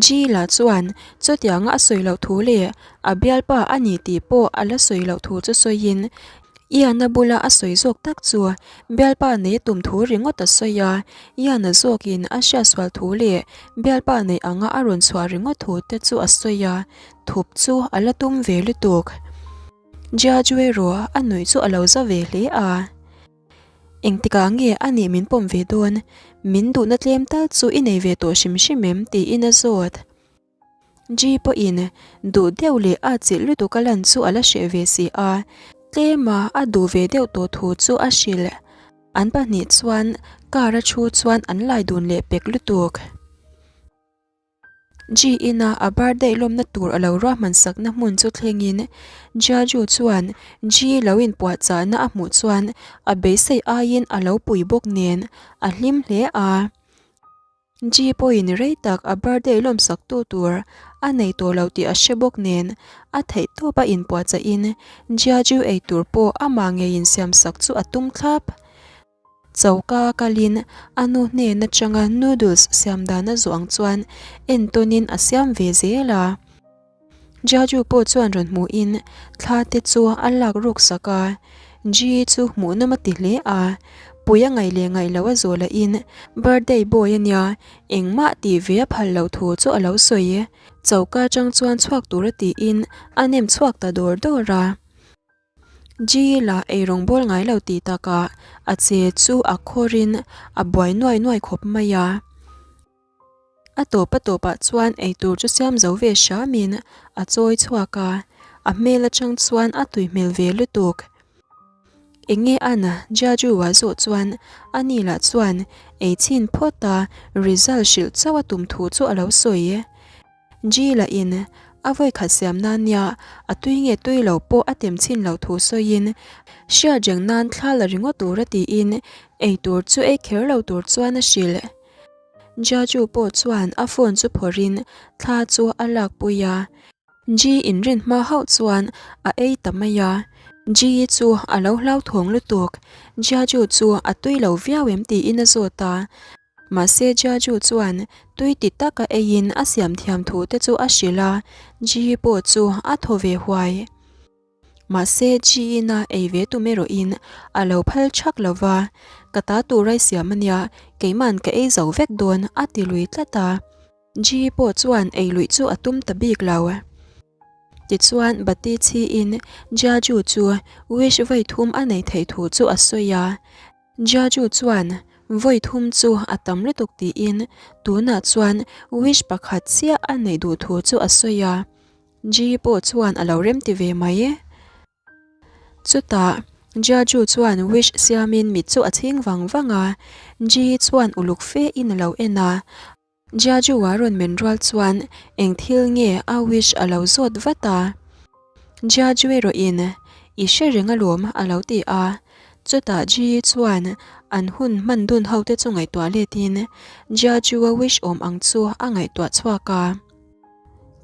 Ji lah chuan chutianga a sawi loh thu leh a bialpa a ni tih pawh a la sawi loh thu chu sawiin, i anna bula a sawi zawk tak chu bialpa nei a tum thu ringawt a sawi a, i anna zawkin a hriatsual thu leh bialpa neih anga a rawn chhuah ringawt thu te chu a sawi a. Thup chu a la tum ve lutuk. Jiaju erawh a nuih chu a lo za ve hle a. Engtikah nge a nih min pawm ve dawn? Min duhna tlem tal chu i nei ve tawh hrim hrim em? tiin a zawt. Ji pawhin duh deuh leh a chilh lutuk a lan chu a la hreh ve si a, tlema a duh ve deuh tawh thu chu a hrilh. An pahnih chuan car a thu chuan an lai dun leh pek lutuk. Ji ina a birthday lawmna tur a lo ruahman sakna hmun chu thlengin Jiaju chuan Ji lo inpuahchahna a hmuh chuan a beisei aiin a lo pui bawk nen a hlim hle a. Ji pawhin rei tak a birthday lawmsaktu tur a nei tawh lo tih a hre bawk nen a theih tawp a inpuahchahin Jiaju ei tur pawh amah ngeiin siamsak chu a tum thlap. Choka kalin a nu hnen atanga noodles siam dan a zawh ang chuan entawnin a siam ve zel a. Jaju pawh chuan rawn hmuhin thla te chu a lak ruk sak a, Ji chu hmuhnawm a ti hle a, pui a ngaih leh ngaih loh a zawh lahin birthday boy a nia engmah tih ve a phal loh thu chu a lo sawi. Choka atang chuan chhuak tur a tiin a nem chhuak ta dawr dawr a. Ji lah eirawng bawl ngai lo tih takah a che chu a khawrin a buai nuai nuai khawp mai a. A tawp a tawpah chuan eitur chu siam zo ve hramin a chawi chhuak a, a hmel atang chuan a tui hmel ve lutuk. Enge an Jiaju a zawh chuan ani lah chuan ei chhin phawt a result hrilh chauh a tum thu chu a lo sawi. Ji lah in a vawi khat siam nan nia a tui nge tui lo pawh a tem chhin lo thu sawiin hriat reng nan thla la ringawt tur a tiin ei tur chu ei kher lo tur chuan a hrilh. Jiaju pawh chuan a phone chu phawrhin thla chu a lak pui a. Ji inrin hma hauh chuan a ei ta mai a. Ji chu a lo hlauthawng lutuk. Jiaju chu a tui lo viau em tiin a zawt a. Mahse Jiaju chuan tui ti taka eiin a siam thiam thu te chu a hrilh a, Ji pawh chu a thaw ve huai. Mahse Ji ina ei ve tum erawhin a lo phal thak lo va, Ka ta tur ai siam ania, keiman ka ei zo vek dawn a ti lui tlat a. Ji pawh chuan ei luih chu a tum ta bik lo. Tichuan Bati chhiin Jiaju chu wish vawi thum a nei theih thu chu a sawi a. Jiaju chuan vawi thum chu a tam lutuk tiin tunah chuan wish pakhat chiah a neih duh thu chu a sawi a. Ji pawh chuan a lo remti ve mai. Chutah Jiaju chuan wish siamin mit chu a chhing vang vang a, Ji chuan uluk fe in a lo en a. Jiaju a rawn men rual chuan eng thil nge a wish a lo zawt vat a. Jiaju erawhin i hre reng alawm a lo ti a. Chutah Ji chuan an hun hman dun ho te chu ngaihtuah letin Jiaju a wish awm ang chu a ngaihtuah chhuak a.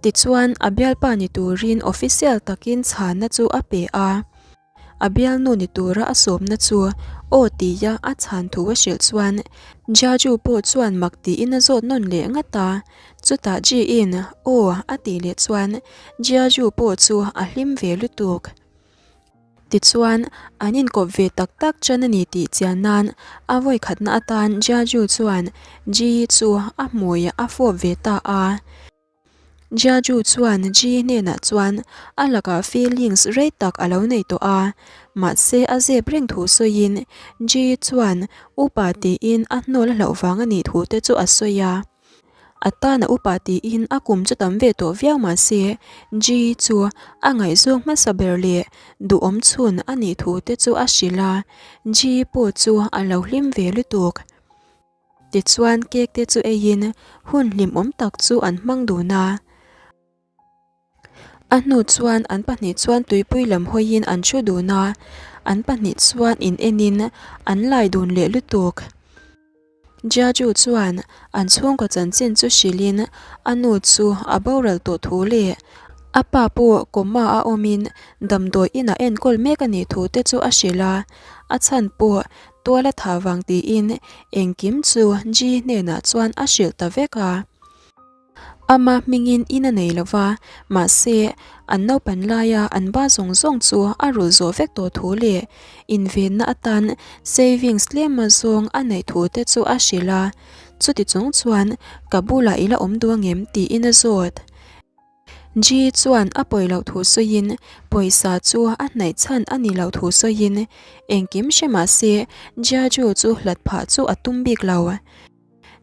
Tichuan, a bialpa ni turin official takin chhanna chu a pe a. A bialnu ni tura a sawmna chu aw tia a chhan thu a hrilh chuan Jaju pawh chuan mak tiin a zawt nawn leh ngat a. Chutah Ji-in aw a tih leh chuan Jiaju pawh chu a hlim ve lutuk. Tichuan, an inkawp ve tak tak chan a ni tih chian nan a vawi khatna atan Jiaju chuan Ji chu a hmui a fawp ve ta a. Jiaju chuan Ji hnenah chuan a lakah feelings rei tak a lo nei tawh a, mahse a zep reng thu sawiin Ji chuan upa tiin a hnawl a hlauh vang a nih thu te chu a sawi a. A tan a upa tiin a kum chu tam ve tawh viau mah se, Ji chu a ngaihzawng hmasa ber leh duhawm chhun a nih thu te chu a hrilh a, Ji pawh chu a lo hlim ve lutuk. Tichuan cake te chu eiin hun hlimawm tak chu an hmang dun a. A hnu chuan an pahnih chuan tuipui lam hawiin an thu dun a, an pahnih chuan in enin an lai dun leh lutuk. Jiaju chuan an chhungkaw chanchin chu hrilhin a nu chu a boral tawh thu leh a pa pawh coma a awmin damdawi inah enkawl mek a nih thu te chu a hrilh a, a chhan pawh tual a tha vang tiin engkim chu Ji hnenah chuan a hrilh ta vek a. Ama hmingin in a nei lo va, mahse, an naupan laia an ba zawng zawng chu a rulh zawh vek tawh thu leh invenna atan savings tlema zawng a neih thu te chu a hrilh a. Chuti chung chuan ka bulah i la awm duh angem tiin a zawt. Ji chuan a pawi loh thu sawiin pawisa chu a hnaih chhan a ni loh thu sawiin engkim hre mahse Jiaju chu hlat phah chu a tum bik lo.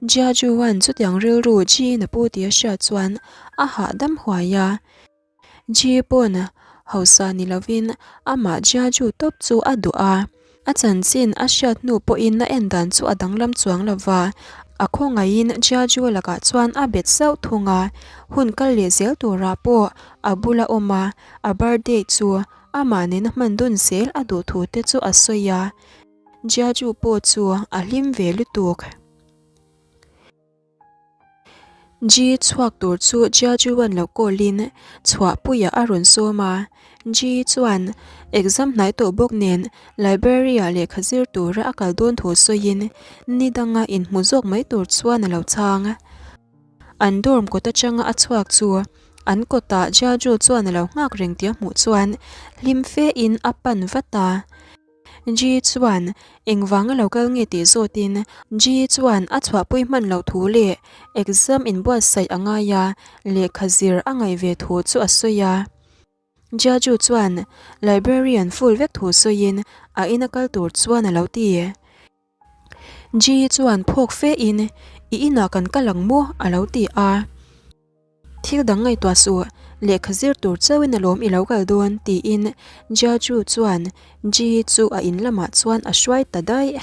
Jiajuan chutiang rilru Ji na pu tih a hriat chuan a hahdam huai a. Ji pawn hausa ni lovin amah Jiaju tawp chu a duh a. A chanchin a hriat hnu pawhin a en dan chu a danglam chuang lo va, a khawngaihin Jiaju lakah chuan a bet sauh thung a. Hun kal leh zel turah pawh a bula awm a, a birthday chu amah nena hman dun zel a duh thu te chu a sawi a. Jiaju pawh chu a hlim ve lutuk. Ji chhuak tur chu Jiajuan lo call-in chhuahpuiah a rawn sawm a. Ji chuan exam hnai tawh bawk nen library-ah lehkha zir tura a kal dawn thu sawiin ni danga inhmu zawk mai tur chuan a lo chhang. An dorm kawt atanga a chhuak chu an kawtah Jiaju chuan a lo nghak reng tih a hmuh chuan hlim fe-in a pan vat a. Ji chuan engvanga lo kal nge tih zawtin Ji chuan a chhuahpui hman loh thu leh exam inbuatsaih a ngai a, lehkha zir a ngaih ve thu chu a sawi a. Jiaju chuan librarian full vek thu sawiin a ina kal tur chuan a lo ti. Ji chuan phawk fe in, I inah kan kal ang maw? a lo ti a. Thil dang ngaihtuah suh, lehkha zir tur chauhin alawm i lo kal dawn, tiin Jia Chu chuan Ji chu a in lamah chuan a hruai ta daih.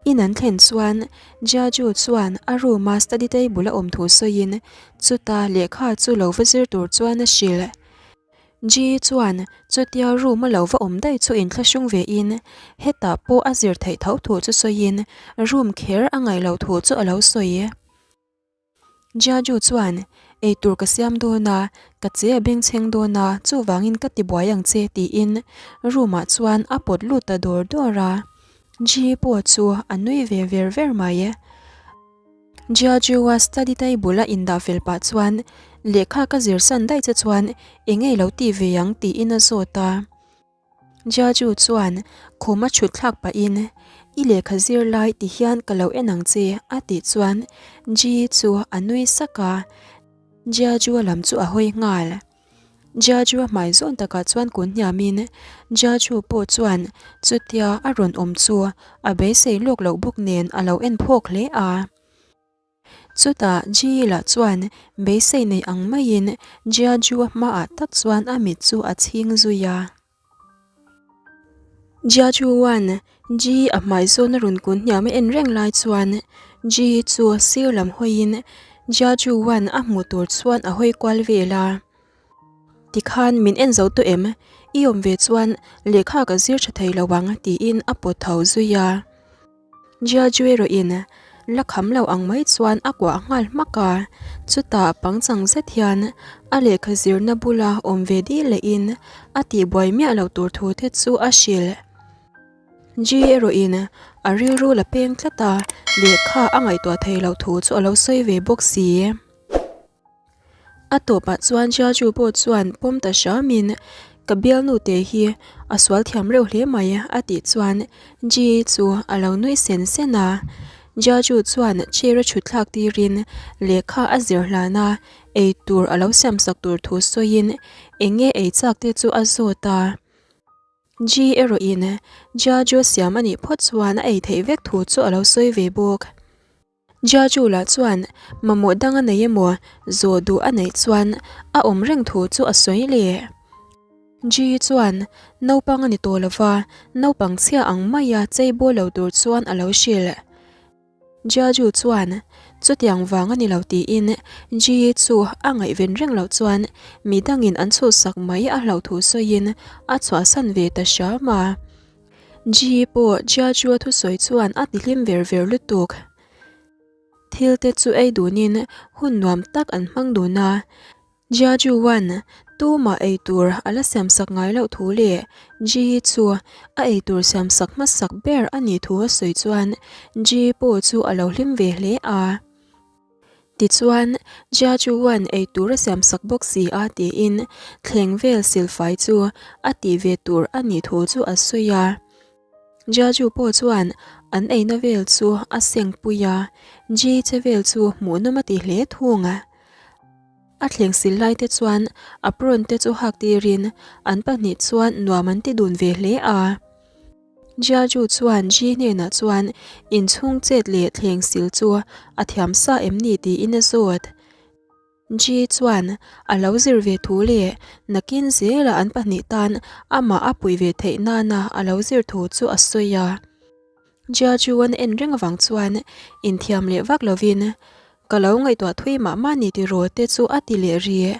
In an thlen chuan Jia Chu chuan a room a study table a awm thu sawiin chuta lehkha chu lo va zir tur chuan a hrilh. Ji chuan chutia room a lo va awm daih chu inthlahrung ve in hetah pawh a zir theih tho thu chu sawiin room kher a ngaih loh thu chu a lo sawi. Jiaju chuan eitur ka siam dawn a, ka che a bengchheng dawn a, chuvangin ka tibuai ang che tiin room ah chuan a pawt lut ta dawr dawr a. Ji pawh chu a nui ve ver ver mai. Jiajua study table a indah fel pah chuan lehkha ka zir san daih che chuan eng nge lo ti ve ang tiin a zawt a. Jiaju chuan khum a chhut thlak pahin. I lehkha zir lai ti hian ka lo en ang che a tih chuan Ji chu a nui sak a, Jiaju-a lam chu a hawi nghal. Jiaju-a hmai zawn takah chuan kun hniamin Jiaju pawh chuan chutia a rawn awm chu a beisei lawk loh bawk nen a lo en phawk hle a. Chutah Ji lah chuan beisei nei ang maiin Jiaju-a hmaah tak chuan a mit chu a chhing zui a. Jiaju-a'n Ji a hmai zawn a rawn kun hniam a en reng lai chuan Ji chu sir lam hawiin Jiaju-a'n a hmuh tur chuan a hawi kual vel a. Tikhan min en zo tawh em? I awm ve chuan lehkha ka zir tha thei lo ang tiin a pawt tho zui a. Jiaju erawhin la kham lo ang mai chuan a kuah nghal hmak a, chutah pangchang zet hian a lehkha zirna bula awm ve dil lehin a tihbuai miah loh tur thu te chu a hrilh. Ji erawhin a rilru la peng tlat a, lehkha a ngaihtuah thei loh thu chu a lo sawi ve bawk si. A tawpah chuan Jiaju pawh chuan pawm ta hramin ka bialnu te hi a sual thiam reuh hle mai a tih chuan Ji chu a lo nui sen sen a. Jiaju chuan chair a thut thlak tirin lehkha a zir hlan a, ei tur a lo siamsak tur thu sawiin eng nge ei chak te chu a zawt a. Ji erawhin Jiaju siam a nih phawt chuan a ei theih vek thu chu a lo sawi ve bawk. Jiaju lah chuan mamawh dang a nei emaw zawh duh a neih chuan a awm reng thu chu a sawi leh. Ji chuan naupang a ni tawh lova, naupang chhia ang maia chei bawl lo tur chuan a lo hrilh. Jiaju chuan chutiang vang a ni lo tiin Ji chu a ngaihven reng loh chuan mi dangin an chhuhsak mai a hlauh thu sawiin a chhuahsan ve ta hram a. Ji pawh Jiajua thusawi chuan a ti hlim ver ver lutuk. Thil te chu ei dunin hun nuam tak an hmang dun a. Jiajuan tumah ei tur a la siamsak ngai loh thu leh Ji chu a ei tur siamsak hmasak ber a nih thu a sawi chuan Ji pawh chu a lo hlim ve hle a. Tichuan, Jia Chuan ei tur a siamsak bawk si a tiin thleng vel silfai chu a tih ve tur a nih thu chu a sawi a. Jia Chu pawh chuan an eina vel chu a seng pui a, Ji che vel chu hmuhnawm a ti hle thung a. A thleng sil lai te chuan apron te chu hak tirin an pahnih chuan nuam an ti dun ve hle a. Jiaju chuan Ji hnenah chuan inchhung chet leh thleng sil chu a thiam sa em ni tiin a zawt. Ji chuan a lo zir ve thu leh nakin zela an pahnih tan amah a puih ve theih nana a lo zir thu chu a sawi a. Jiaju an en reng avang chuan inthiam leh vak lovin ka lo ngaihtuah thui mah mah ni tiraw te chu a ti leh rih.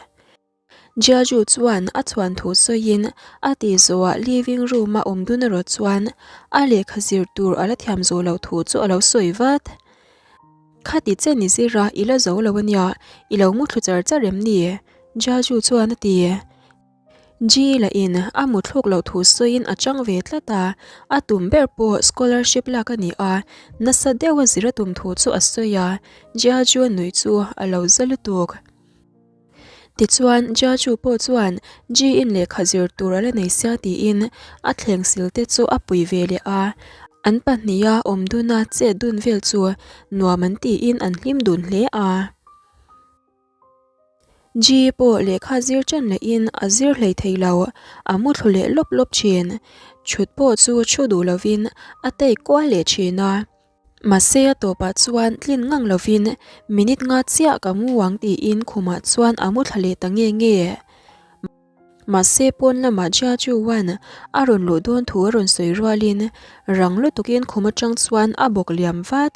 Jiaju chuan a chhuan thu sawiin a tih zawhah living room a awm dun erawh chuan a lehkha zir tur a la thiam zawh loh thu chu a lo sawi vat. Khati che ni zir a, i la zo lo ania, i lo muthlu char char em ni? Jiaju chuan a ti. Ji lahin a muthluk loh thu sawiin a chang ve tlat a, a tum ber pawh scholarship lak a ni a, nasa deuha zir a tum thu chu a sawi a, Jiaju a nuih chu a lo za lutuk. Tichuan, Jiaju pawh chuan Ji in lehkha zir tur a la nei sia tiin a thleng sil te chu a pui ve leh a. An pahniha awm duna chet dun vel chu nuam an tiin an hlim dun hle a. Ji pawh lehkha zir ṭan lehin a zir hlei thei lo, a mu thlu leh lawp lawp ṭhin. Chhut pawh chu chhu duh lovin a tei kual leh ṭhin a. Mahse a tawpah chuan tlin ngang lovin minute nga chiah ka mu ang tiin khumah chuan a mu thla leh ta nge nge. Mahse pawn lamah Jia Chuan a rawn luh dawn thu a rawn sawi rualin rang lutukin khum atang chuan a bawk liam vat.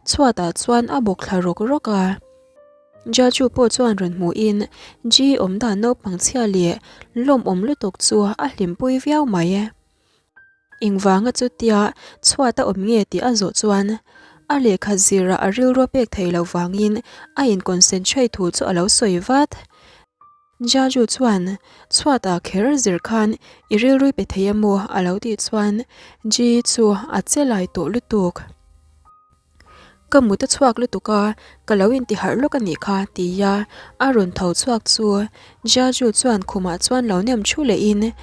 Chhuatah chuan a bawk thla rawk rawk a. Jia Chu pawh chuan rawn hmuhin Ji awmdan naupang chhia leh lawmawm lutuk chu a hlimpui viau mai. Engvanga chutia chhuat a awm nge tih a zawh chuan a lehkha zirah a rilru a pek thei loh vangin a in concentrate thu chu a lo sawi vat. Jaju chuan chhuatah kher zir khan i rilru i pe thei a maw a lo tih chuan Ji chu a che lai tawh lutuk. Ka mut a chhuak lutuk a, ka lo inti harh lawk a nih kha tia a rawn tho chhuak chu Jiaju chuan khumah chuan lo nem thu lehin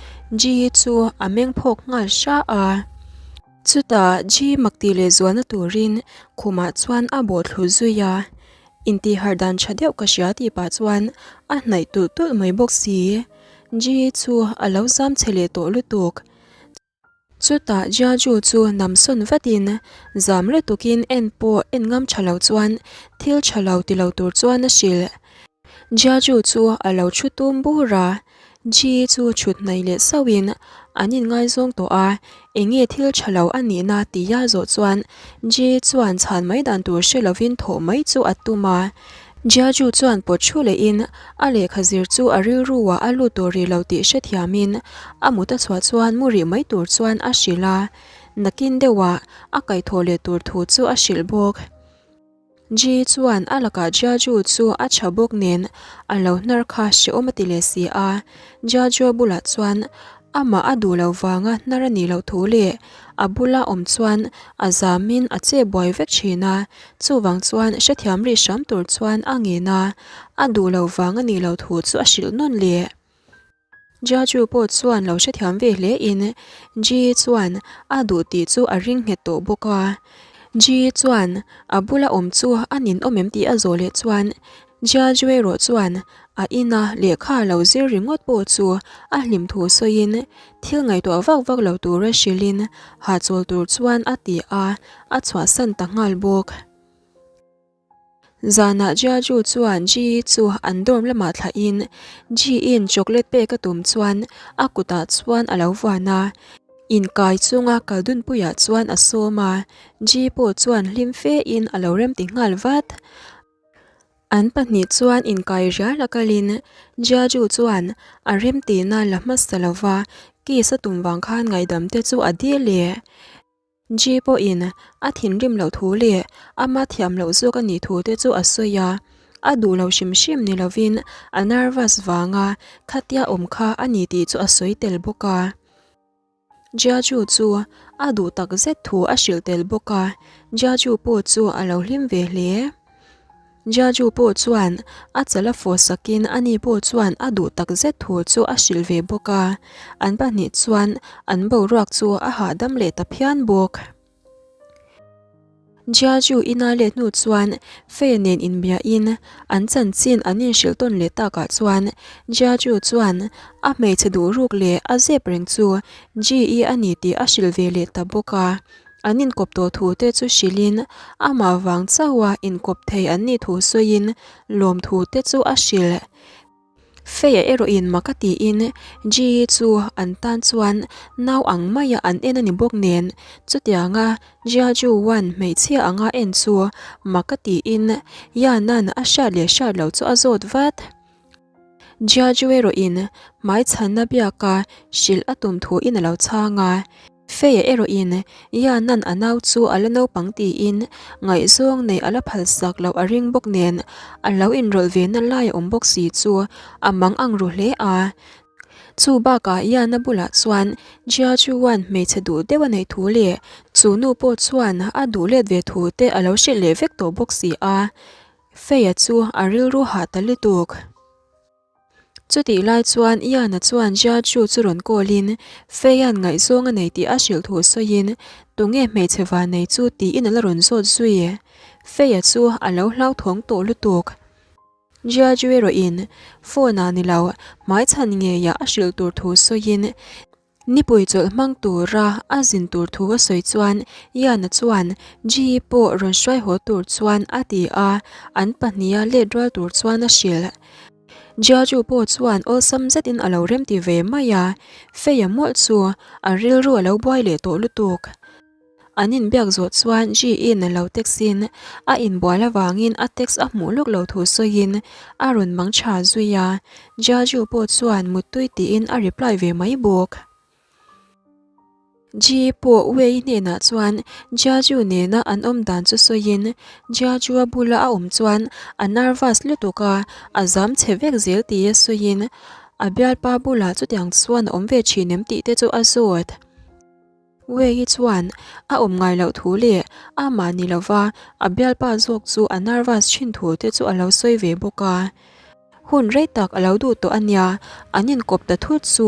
Ji chu a meng phawk nghal hra a. Chutah Ji mak tih leh zualna turin khumah chuan a bawh thlu zui a, intihharh dan tha deuh ka hria tih pah chuan a hnaih tulh tulh mai bawk si. Ji chu a lo zam chhe leh tawh lutuk. Chutah Jiaju chu namsawn vatin zam lutukin en pawh en ngam tha lo chuan thil tha lo ti lo tur chuan a hrilh. Jiaju chu a lo thu tum bur a, Ji chu thut hnaih leh sauhin an inngaizawng tawh a, eng nge thil tha lo a nihna tia zawh chuan Ji chuan chhan mai dan tur hre lovin thawh mai chu a tum a. Jiaju chuan pawt thu lehin a lehkha zir chu a rilruah a lut tawh rih lo tih hrethiamin a mut a chhuah chuan mu rih mai tur chuan a hrilh a, nakin deuhah a kaihthawh leh tur thu chu a hrilh bawk. Ji chuan a lakah Jiaju chu a tha bawk nen a lo hnar kha hrehawm a ti leh si a, Jiajua bulah chuan amah a duh loh vanga hnar a nih loh thu leh a bula awm chuan a zamin a che buai vek thin a, chuvang chuan hrethiam rih hram tur chuan a ngen a, a duh loh vang a nih loh thu chu a hrilh nawn leh. Jiaju pawh chuan lo hrethiam ve hle in Ji chuan a duh tih chu a ring nghet tawh bawk a. Ji chuan a bula awm chu a ninawm em tih a zawh leh chuan Jiaju erawh chuan a ina lehkha lo zir ringawt pawh chu a hlim thu sawiin thil ngaihtuah vak vak lo tura hrilhin hahchawl tur chuan a ti a, a chhuahsan ta nghal bawk. Zanah Jiaju chuan Ji chu an dorm lamah thlahin Ji-in chocolate pek a tum chuan a kutah chuan a lo vuan a, inkai chunga kal dunpuiah chuan a sawm a, Ji pawh chuan hlim fein a lo remti nghal vat. An pahnih chuan inkai rial a kalin Jiaju chuan a remtihna la hmasa lova kiss a tum vang khan ngaihdam te chu a dil leh. Ji pawhin a thinrim loh thu leh ama thiam loh zawk a nih thu te chu a sawi a, a duh lo hrim hrim ni lovin a nervous vanga khatia awm kha a ni tih chu a sawi tel bawk a. Jiaju chu a duh tak zet thu a hrilh tel bawk a, Jiaju pawh chu a lo hlim ve hle. Jiaju pawh chuan a chal a fawh sakin ani pawh chuan a duh tak zet thu chu a hrilh ve bawk a, an pahnih chuan an boruak chu a hahdam leh ta phian bawk. Jiaju ina let hnu chuan Fei nen inbiahin an chanchin an inhrilh tawn leh takah chuan Jiaju chuan a hmeichhe duh ruk leh a zep reng chu Ji-i a ni tih a hrilh ve leh ta bawk a. An inkawp tawh thu te chu hrilhin amah vang chauha inkawp thei an nih thu sawiin lawmthu te chu a hrilh. Feia erawhin mak a tiin Ji chu an tan chuan nau ang maia an en a ni bawk nen chutianga Jia Ju Wan hmeichhia anga en chu mak a tiin Yanan a hriat leh hriat loh chu a zawt vat. Jia Ju erawhin hmaichhanna biaka hrilh a tum thuin a lo chhang a. Feia erawhin Yanan a nau chu a la naupang tiin ngaihzawng nei a la phalsak loh a ring bawk nen a lo inrawlh ve na lai a awm bawk si chu a mang ang ru hle a. Chu bakah Yana bulah chuan Jia Chuan hmeichhe duh deuh a neih thu leh chu nu pawh chuan a duh let ve thu te a lo hrilh leh vek tawh bawk si a. Feia chu a rilru hah ta lutuk. Chutih lai chuan Ian-a chuan Jia Chu chu rawn call in Feia'n ngaihzawng a nei tih a hrilh thu sawiin tunge hmeichhe van nei chu tiin a la rawn zawt zui. Feia chu a lo hlauthawng tawh lutuk. Jia Chu erawhin phone-ah ni lo hmaichhan ngeiah a hrilh tur thu sawiin Nipui chawlh hmang tura a zin tur thu a sawi chuan Ian-a chuan Ji pawh rawn hruai haw tur chuan a ti a, an pahniha let rual tur chuan a hrilh. Jiaju pawh chuan awlsam zetin a lo remti ve mai a, Feia mawlh chu a rilru a lo buai leh tawh lutuk. An inbiak zawh chuan Ji-in a lo text in a inbual avangin a text a hmuh lawk lo thu sawiin a rawn mang tha zui a, Jiaju pawh chuan muttui tiin a reply ve mai bawk. Ji pawh Wei hnenah chuan Jiaju nena an awm dan chu sawiin Jiaju-a bula a awm chuan a nervous lutuk a, a zam chhe vek zel tia sawiin a bialpa bulah chutiang chuan a awm ve thin em tih te chu a zawt. Wei chuan a awm ngai loh thu leh amah ni lova a bialpa zawk chu a nervous thin thu te chu a lo sawi ve bawk a. Hun rei tak a lo duh tawh a nia, an inkawp ta thut chu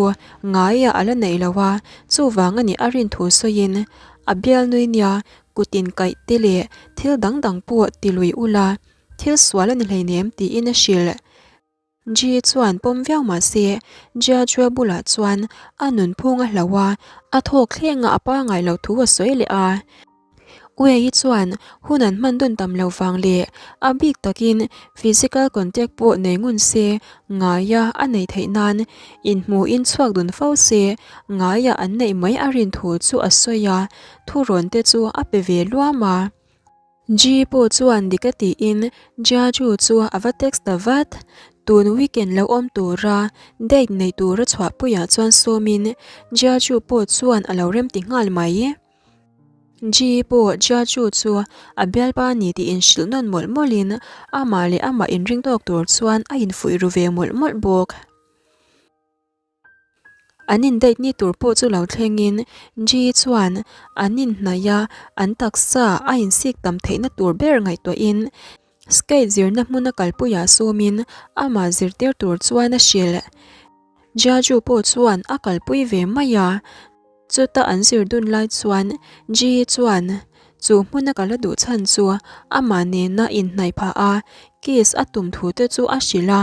ngaiah a la neih lo a, chuvang a nih a rin thu sawiin A bialnui nia kut inkaih te leh thil dang dang pawh ti lui ula, thil sual a ni hleinem tiin a hrilh. Ji chuan pawm viau mah se, Jia Jua bulah chuan a nunphung a hloh a, a thawk thleng a a pangai loh thu a sawi leh a. Wei chuan hun an hman dun tam lo vang leh a bik takin physical contact pawh nei ngun se ngaia a neih theih nan inhmuhin chhuak dun fo se ngaia an neih mai a rin thu chu a sawi a, thurawn te chu a pe ve luam a. Ji pawh chuan dik a tiin Jiaju chu a va text ta vat. Tun weekend lo awm tura date nei tura chhuahpuiah chuan sawmin Jiaju pawh chuan a lo remti nghal mai. Ji pawh Jiaju chu a bialpa ni tih inhrilh nawn mawlh mawlhin amah leh amah inring tawk tur chuan a infuih ru ve mawlh mawlh bawk. An indate ni tur pawh chu lo thlengin Ji chuan an inhnaih a, an taksa a insik tam theihna tur ber ngaihtuahin Skate zirna hmuna kalpuiah sawmin amah zirtir tur chuan a hrilh. Jiaju pawh chuan a kalpui ve mai a, chuta an zir dun lai chuan Ji chuan chu hmuna kal a duh chhan chu amah nena inhnaih phah a, kiss a tum thu te chu a hrilh a.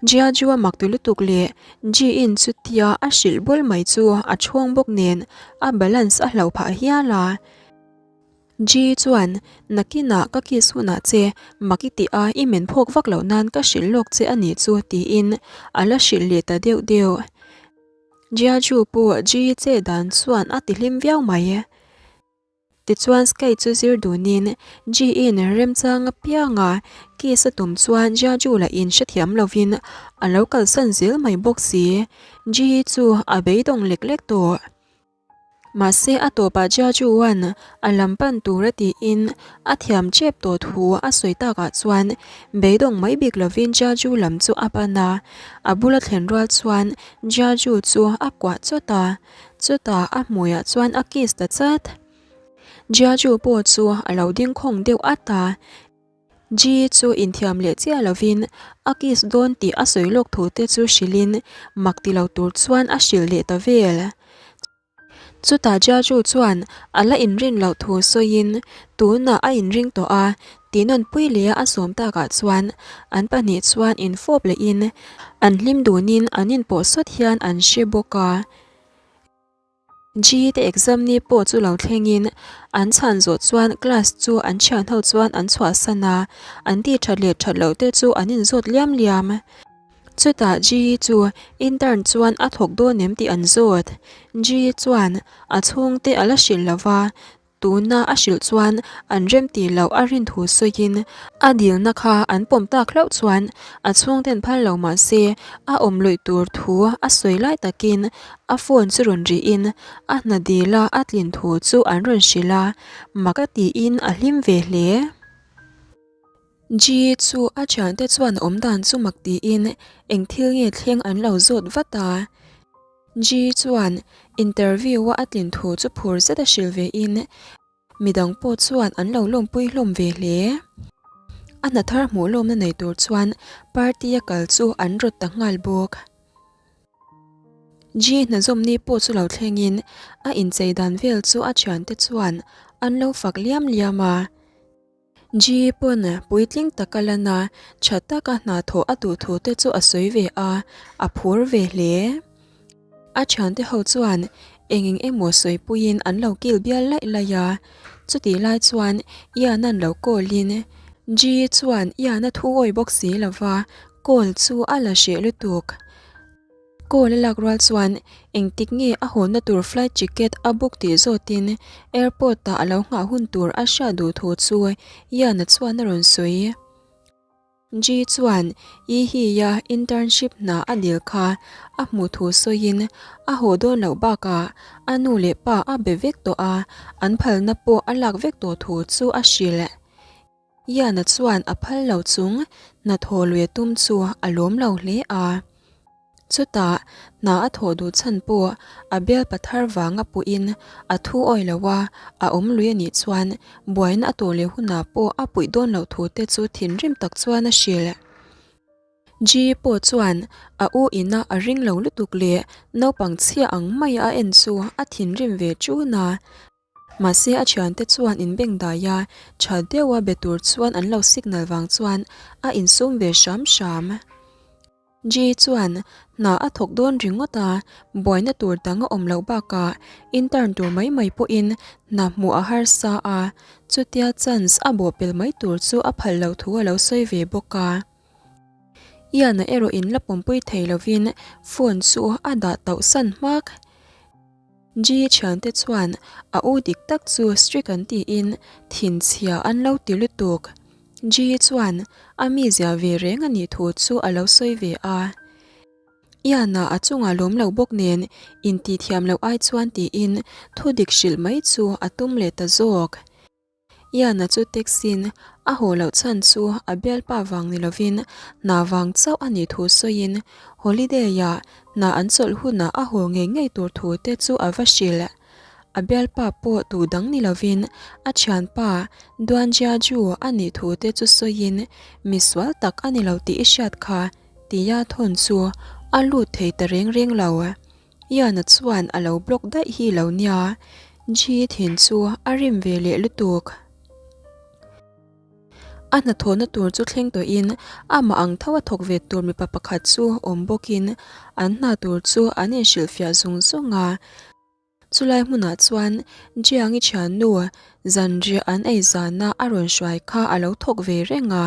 Jiaju a mak ti lutuk leh Ji in chutia a hrilh bul mai chu a chhawng bawk nen a balance a hloh phah hial a. Ji chuan nakinah ka kiss hunah che mak i tih a i men phawk vak loh nan ka hrilh lawk che a nih chu tiin a la hrilh leh ta deuh deuh. Jiaju pawh Ji che dan chuan a ti hlim viau mai. Tichuan Sky chu zir dunin Ji-in remchang apianga kiss a tum chuan Jiaju lah in hrethiam lovin a lo kalsan zel mai bawk si. Ji chu a beidawng lek lek tawh. Mahse a tawpah Jiaju-a'n a lam pan tur a tiin a thiam chep tawh thu a sawi takah chuan beidawng mai bik lovin Jiaju lam chu a pan a, a bula thlen rual chuan Jiaju chu a kuah chawt a. Chutah a hmuiah chuan a kiss ta chat. Jiaju pawh chu a lo ding khawng deuh at a. Ji chu inthiam leh chiah lovin a kiss dawn tih a sawi lawk thu te chu hrilhin mak ti lo tur chuan a hrilh leh ta vel. Chutah Jiaju chuan a la inrin loh thu sawiin tunah a inring tawh a tihnawnpui leh a sawm takah chuan an pahnih chuan infawp lehin an hlim dunin an inpawh sawt hian an hre bawk a. G te exam ni pawh chu lo thlengin an chhan zawh chuan class chu an thian ho chuan an chhuahsan a, an tih that leh that loh te chu an inzawt liam liam. Chutah G chu intern chuan a thawk dawn em tih an zawt. G chuan a chhungte a la hrilh lo va, Tuna a hrilh chuan an remti loh a rin thu sawiin a dilna kha an pawm tak hlauh chuan a chhungten phal lo mah se a awm luih tur thu a sawi lai takin a phone chu rawn rihin a hna dila a tlin thu chu an rawn hrilh a, mak a tiin a hlim ve hle. Ji chu a thiante chuan a awmdan chu mak tiin eng thil nge thleng an lo zawt vat a. Ji chuan interview-a a tlin thu chu phur zet a hrilh ve in midang pawh chuan an lo lawmpui hlawm ve hle. A hna thar hmuh lawmna nei tur chuan party-a kal chu an rawt ta nghal bawk. Ji hnazawmni pawh chu lo thlengin a inchei dan vel chu a thiante chuan an lo fak liam liam a. Ji pawn puitling taka lan a, tha taka hna thawh a duh thu te chu a sawi ve a, a phur ve hle. A thiante ho chuan eng eng emaw sawi puiin an lo kil bial laih laih a, chutih lai chuan Ian-a'n lo call in, Ji chuan Ian-a thu awi bawk si lova call chu a la hreh lutuk. Call a lak rual chuan engtik nge a hawnna tur flight ticket a book tih zawtin airport ah a lo nghah hun tur a hriat duh thu chu Ian-a chuan a rawn sawi. Ji chuan I hi-a internship hna a dil kha a hmuh thu sawiin a haw dawn loh bakah a nu leh pa a be vek tawh a, an phalna pawh a lak vek tawh thu chu a hrilh. Ian-a chuan a phal lo chung hnathawh lui a tum chu a lawm lo hle a. Chutah hna a thawh duh chhan pawh a bialpa thar vanga puhin a thu awi lo a, a awm lui a nih chuan buaina a tawh leh hunah pawh a puih dawn loh thu te chu thinrim tak chuan a hrilh. Ji pawh chuan a u ina a ring lo lutuk leh naupang chhia ang maia a en chu a thinrim ve ṭun a. Mahse a thiante chuan inbengdai a, tha deuha be tur chuan an lo signal vang chuan a insum ve hram hram. Ji chuan hna a thawk dawn ringawt a, buaina tur dang a awm loh bakah intern tur mai mai pawhin hna hmuh a harsa a, chutia chance a bawhpelh mai tur chu a phal loh thu a lo sawi ve bawk a. Ian-a erawh in la pawmpui thei lovin phone chu a dah tauh san hmak. Ji thiante chuan a u dik tak chu strict an tiin thinchhia an lo ti lutuk. Ji chuan a mizia ve reng a nih thu chu a lo sawi ve a. Ian-a a chungah lawm lo bawk nen intihthiam loh ai chuan tiin thudik hrilh mai chu a tum leh ta zawk. Ian-a chu taxi-in a haw loh chhan chu a bialpa vang ni lovin hna vang chauh a nih thu sawiin holiday-ah hna an chawlh hunah a haw ngei ngei tur thu te chu a va hrilh. A bialpa pawh duh dang ni lovin a thianpa Duan Jiaju a nih thu te chu sawiin misual tak a ni lo tih i hriat kha tia thawn chu a lut thei ta reng reng lo. Ian-a chuan a lo block daih hi lo nia, Ji thin chu a rim ve leh lutuk. A hnathawhna tur chu thleng tawhin amah ang tho a thawk ve tur mipa pakhat chu awm bawkin an hna tur chu an inhrilhfiah zung zung a. Chulai hmunah chuan Jiang-i thiannu zanriah an ei zana a rawn hruai kha a lo thawk ve reng a.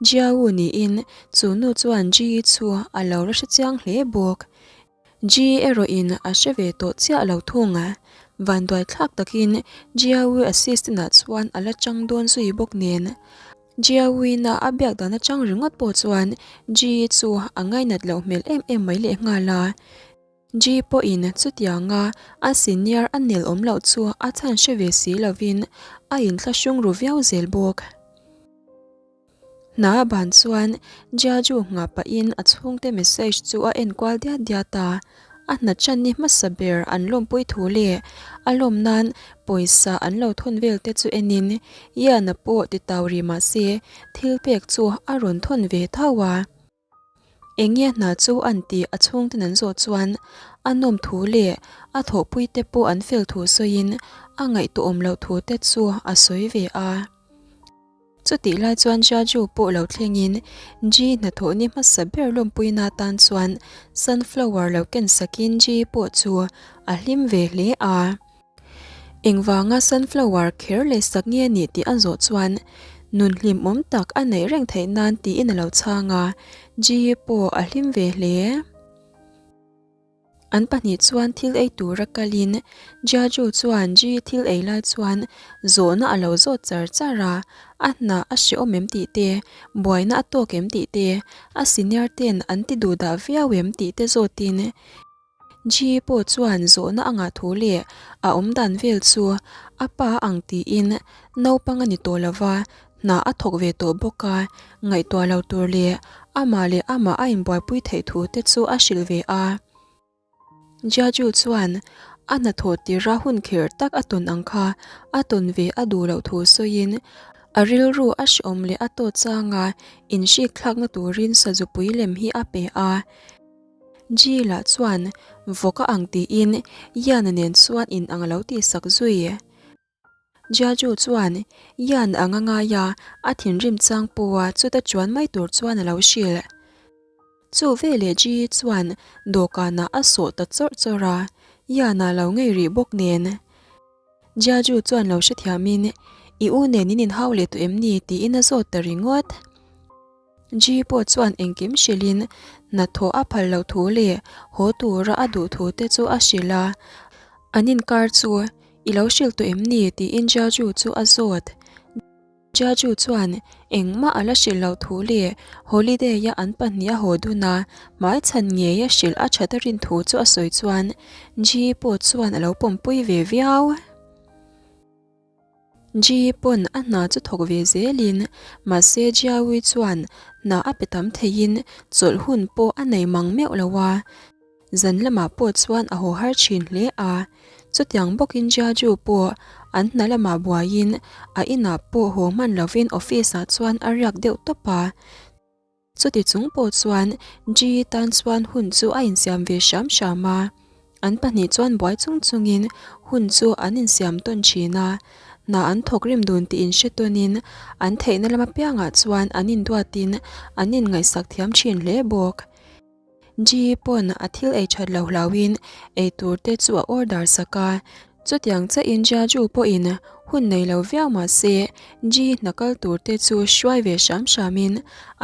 Jiao niin chu nu chuan Ji-i chu a lo la hrechiang hle bawk. Ji erawhin a hre ve tawh chiah lo thung. Vanduai thlak takin Jiawi assistant-ah chuan a la chang dawn zui bawk nen. Jiawi-na a biak dan atang ringawt pawh chuan Ji chu a ngainat loh hmel em em mai lehnghal a. Ji pawhin chutianga a senior a nel awm loh chu a chhan hre ve si lovin a inthlahrung ru viau zel bawk. Hna a ban chuan Jiaju nghah pahin a chhungte message chu a en kual diat diat a, a hna chan ni hmasa ber an lawmpui thu leh a lawm nan pawisa an lo thawn vel te chu enin Ian-a pawh ti tau rih mah se thil pek chu a rawn thawn ve tho a. Eng nge hna chu an tih a chhungten an zawh chuan a nawm thu leh a thawhpui te pawh an fel thu sawiin a ngaihtuahawm loh thu te chu a sawi ve a. Chutih lai chuan Jaju pawh lo thlengin Ji hnathawh ni hmasa ber lawmpuina atan chuan sunflower lo ken sakin Ji pawh chu a hlim ve hle a. Engvanga sunflower kher leh sak nge ni tih a zawh chuan nun hlimawm tak a neih reng theih nan tiin a lo chhang a, Ji pawh a hlim ve hle. An pahnih chuan thil ei tura kalin Jiaju chuan Ji thil ei lai chuan zawhna a lo zawt char char a, a hna a hrehawm em tih te, buaina a tawk em tih te, a senior ten an ti duh dah viau em tih te zawtin Ji pawh chuan zawhna a ngah thu leh a awm dan vel chu a pa ang tiin naupang a ni tawh lova, hna a thawk ve tawh bawk a, ngaihtuah lo tur leh amah leh amah a inbuaipui theih thu te chu a hrilh ve a. Jiaju chuan a hnathawh tira hun kher tak a tawn ang kha a tawn ve a duh loh thu sawiin a rilru a hreawm leh a tawt changa inhrik thlakna turin sazupui lem hi a pe a. Ji lah chuan vawk a ang tiin Yana nen chuan in ang a lo tihsak zui. Jiaju chuan Yan ang a ngai a, a thinrim chang pawha chuta chuan mai tur chuan a lo hrilh. Chu veleh Ji chuan dawhkanah a sawh ta chawrh chawrh a, Yan a lo ngei rih bawk nen. Jiaju chuan lo hrethiamin, I u nen in inhau leh tawh em ni? tiin a zawt ta ringawt. Ji pawh chuan engkim hrilhin hnathawh a phal loh thu leh haw tura a duh thu te chu a hrilh a, an inkar chu i lo hrilh tawh em ni tiin Jiaju chu a zawt. Jiaju chuan engmah a la hrilh loh thu leh holiday-a an pahnih a haw dun a, hmaichhan ngei a hrilh a that a rin thu chu a sawi chuan Ji pawh chuan a lo pawmpui ve viau. Ji pawn a hna chu thawk ve zelin, mahse Jiawi chuan hna a pe tam theiin chawlh hun pawh a nei mang meuh lo a. Zan lamah pawh chuan a haw har thin hle a. Chutiang bawkin Jiaju pawh an hna lamah buaiin a inah pawh haw hman lovin office-ah chuan a riak deuh tawp a. Chuti chung pawh chuan Ji tan chuan hun chu a insiam ve hram hram a. An pahnih chuan buai chung chungin hun chu an insiam tawn thin a, hna an thawk rim dun tih inhre tawnin an theihna lam apiangah chuan an induatin an inngaihsak thiam thin hle bawk. Ji pawn a thil ei that lo hlauhin ei tur te chu a order sak a, chutiang chiahin Jiaju pawhin hun nei lo viau mah se Ji hna kal tur te chu hruai ve hram hramin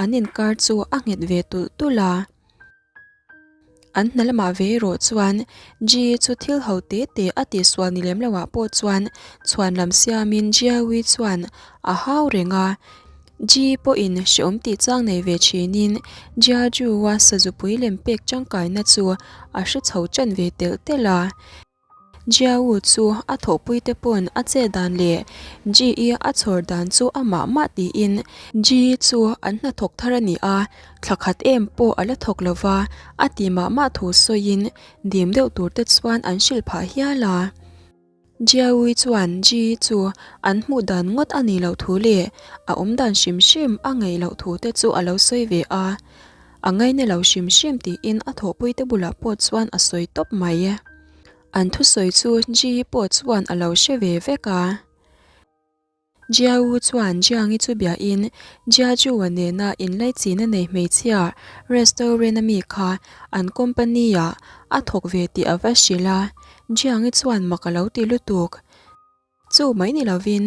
an inkar chu a nghet ve tulh tulh a. An hna lamah ve erawh chuan Ji chu thil ho te te a tihsual ni lem loah pawh chuan chhuan lam siamin Jiaui chuan a hau reng a. Ji pawhin hreawm tih chang nei ve thinin Jiaju-a sazupui lem pek tangkaina chu a hre chho tan ve telh telh a. Jiawu chu a thawhpuite pawn a che dan leh Ji-i a chhawr dan chu amah mah tiin Ji chu an hnathawk thar a ni a, thla khat em pawh a la thawk lo va, a ti mah mah thu sawiin dim deuh tur te chuan an hrilh phah hial a. Jiawi chuan Ji chu an hmuh dan ngawt a nih loh thu leh a awm dan hrim hrim a ngaih loh thu te chu a lo sawi ve a, A ngaina lo hrim hrim tiin a thawhpuite bulah pawh chuan a sawi tawp mai. An thusawi chu Ji pawh chuan a lo hre ve vek a. Jiawu chuan Jiangi chu biain Jiajua nena inlaichina nei hmeichhia restaurant a mi kha an company-ah a thawk ve tih a va hrilh a. Jiangi chuan mak a lo ti lutuk. Chu mai ni lovin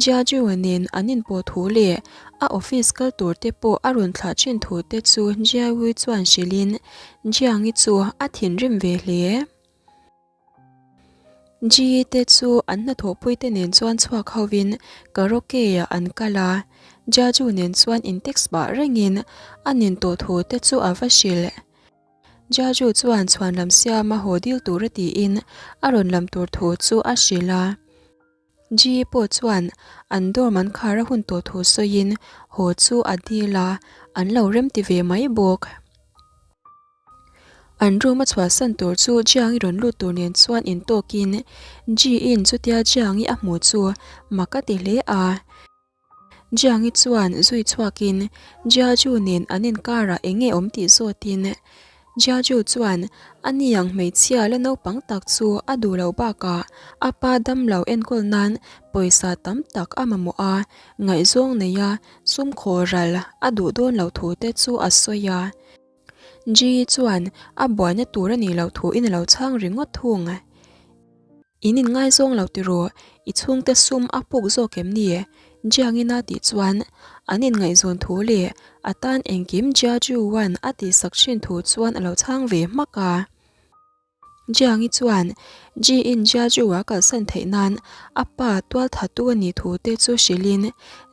Jiajua nen an inpawh thu leh a office kal tur te pawh a rawn thlah thin thu te chu Jiawi chuan hrilhin Jiangi chu a thinrim ve hle. Ji te chu an hnathawhpui te nen chuan chhuak hovin karaoke ah an kal a, Jiaju nen chuan in text pah rengin a nin tawh thu te chu a va hrilh. Jiaju chuan chhuanlam siama haw dil tur a tiin a rawn lam tur thu chu a hrilh a. Ji pawh chuan an dorm an khar a hun tawh thu sawiin haw chu a dil a, an lo remti ve mai bawk. An room a chhuahsan tur chu Jiangi rawn lut tur nen chuan intawkin Ji-in chutia Jiangi a hmuh chu mak a ti hle a. Jiangi chuan zui chhuakin Jiaju nen an inkarah eng nge awm tih zawtin Jiaju chuan a ni ang hmeichhia la naupang tak chu a duh loh bakah a pa damlo enkawl nan pawisa tam tak a mamawh a, ngaihzawng neia sum khaw ral a duh dawn loh thu te chu a sawi a. Ji chuan a buaina tur a nih loh thuin a lo chhang ringawt thung. In inngaizawng lo tiraw, i chhungte sum a puk zawk em ni? Jiangin a tih chuan an inngaihzawn thu leh a tan engkim Jia Juan a tihsak thin thu chuan a lo chhang ve hmak a. Jiangi chuan Ji-in Jia Ju-a kalsan theih nan a pa tualthatu a nih thu te chu hrilhin